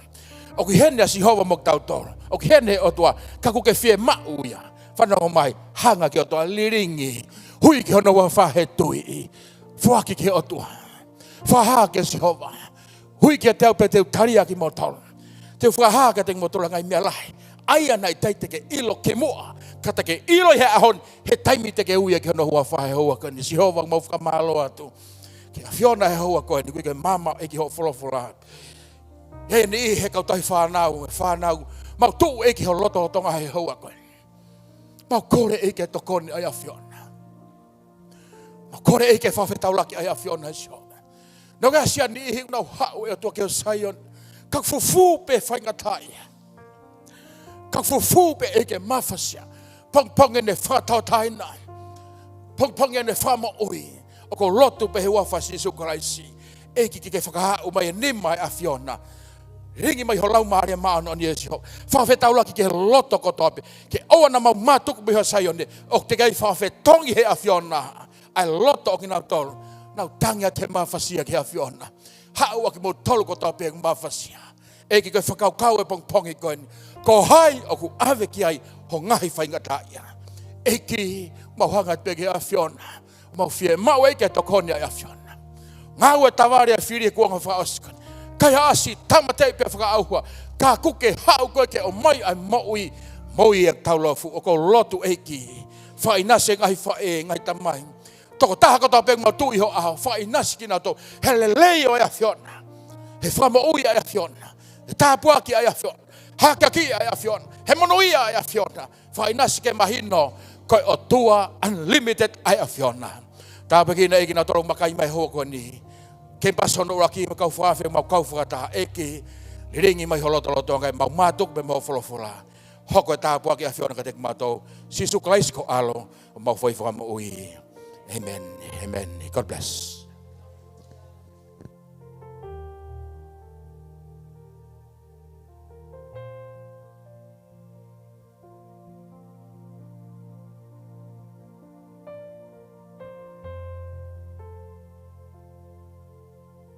ʻOku ʻi heni ʻa Sihova mo kitautolu. ʻOku ʻi heni e ʻOtua, ka ʻoku ke fiemaʻu ia? Fanongo mai, hanga ki he ʻOtua, lilingi. Hui ki hono huafa he tui. Foaki ki he ʻOtua. Fakahā kia Sihova. Hui kiate au pea te u tali ʻa kimoutolu. Te u fakahā kiate kimoutolu ʻa e ngaahi meʻa lahi. ʻA ia naʻe ʻikai te ke ʻilo kimuʻa. Ka te ke ʻilo ʻi he ʻaho ni, he taimi te ke ui ai ki hono huafa he houa ko eni. Sihova, mau fakamālō atu ki he ʻAfiona he houa ko eni, ʻoku ʻikai ke maama ʻEiki hoʻo folofola. He ʻi ai e niʻihi he kau taʻi fānau, e fānau, mau tuʻu ʻEiki ho lotolotonga he houa ko eni. Mau kole ʻEiki ke tokoni ʻa e ʻAfiona. Mau kole ʻEiki ke fakafetaulaki ʻa e ʻAfiona, Sihova. Naʻa ke ʻasi ʻa e niʻihi ʻoku nau haʻu, ʻe ʻOtua, ki ho Saione. Ka ʻoku fufū pē faingataʻaʻia. Ka ʻoku fufū pē ʻEiki e mafasia. Pongipongi ʻene fakatauʻatāina. Pongipongi ʻene fakamoʻui. ʻOku ou lotu pē he huafa ʻo Sīsū Kalaisi. ʻEiki, ke ke fakaaʻu mai e nima ʻo e ʻAfiona. Lilingi mai ho Laumālie Māʻoniʻoni, ʻe Sihova. Fakafetaulaki ki he loto kotoa pē. Ke ʻoua naʻa mau mātuku mei ho Saione. ʻOku teʻeki ai fakafetongi he ʻAfiona ʻa e loto ʻo kinautolu naʻa nau tangi atu he mafasia ki he ʻAfiona. Haʻu ʻa kimoutolu kotoa pē ʻoku mafasia. ʻEiki, ko e fakakaukau ʻo e pongipongi ko eni. Ko hai ʻoku ʻave ki ai ho ngaahi faingataʻaʻia? ʻEiki, mau hanga atu pē ki he ʻAfiona. Mau fiemaʻu ʻEiki ke tokoni ʻa e ʻAfiona. Ngāue tavale ʻa e fili he kuonga fakaʻosi ko eni. Kaihaʻasi, tāmateʻi pea fakaʻauha. Ka ʻoku ke haʻu koe ke ʻomai ʻa e moʻui, moʻui ʻa e taulofu. ʻOku ou lotu ʻEiki. Fakaʻinasi e ngaahi faʻē, ngaahi tamai. Tokotaha kotoa pē ʻoku mau tuʻu ʻi ho ʻao, fakaʻinasi kinautolu he lelei ʻo e ʻAfiona, he fakamoʻui ʻa e ʻAfiona, he tāpuaki ʻa e ʻAfiona, hakeakiʻi ʻa e ʻAfiona, he monūʻia ʻa e ʻAfiona. Fakaʻinasi ke mahino ko e ʻOtua unlimited ʻa e ʻAfiona. Tāpuekina ʻEiki kinautolu ʻoku makai mai he houa ko eni. Kemipasi hono ʻuluaki mo e kau fakaafe, mo e kau fakataha, ʻEiki, lilingi mai ho lotolotonga, mau mātuku pē mei ho folofola. Hoko e tāpuaki ʻa e ʻAfiona kiate kimautolu. Sīsū Kalaisi ko ho ʻAlo, homau Fakamoʻui. ʻĒmeni. ʻĒmeni. God bless.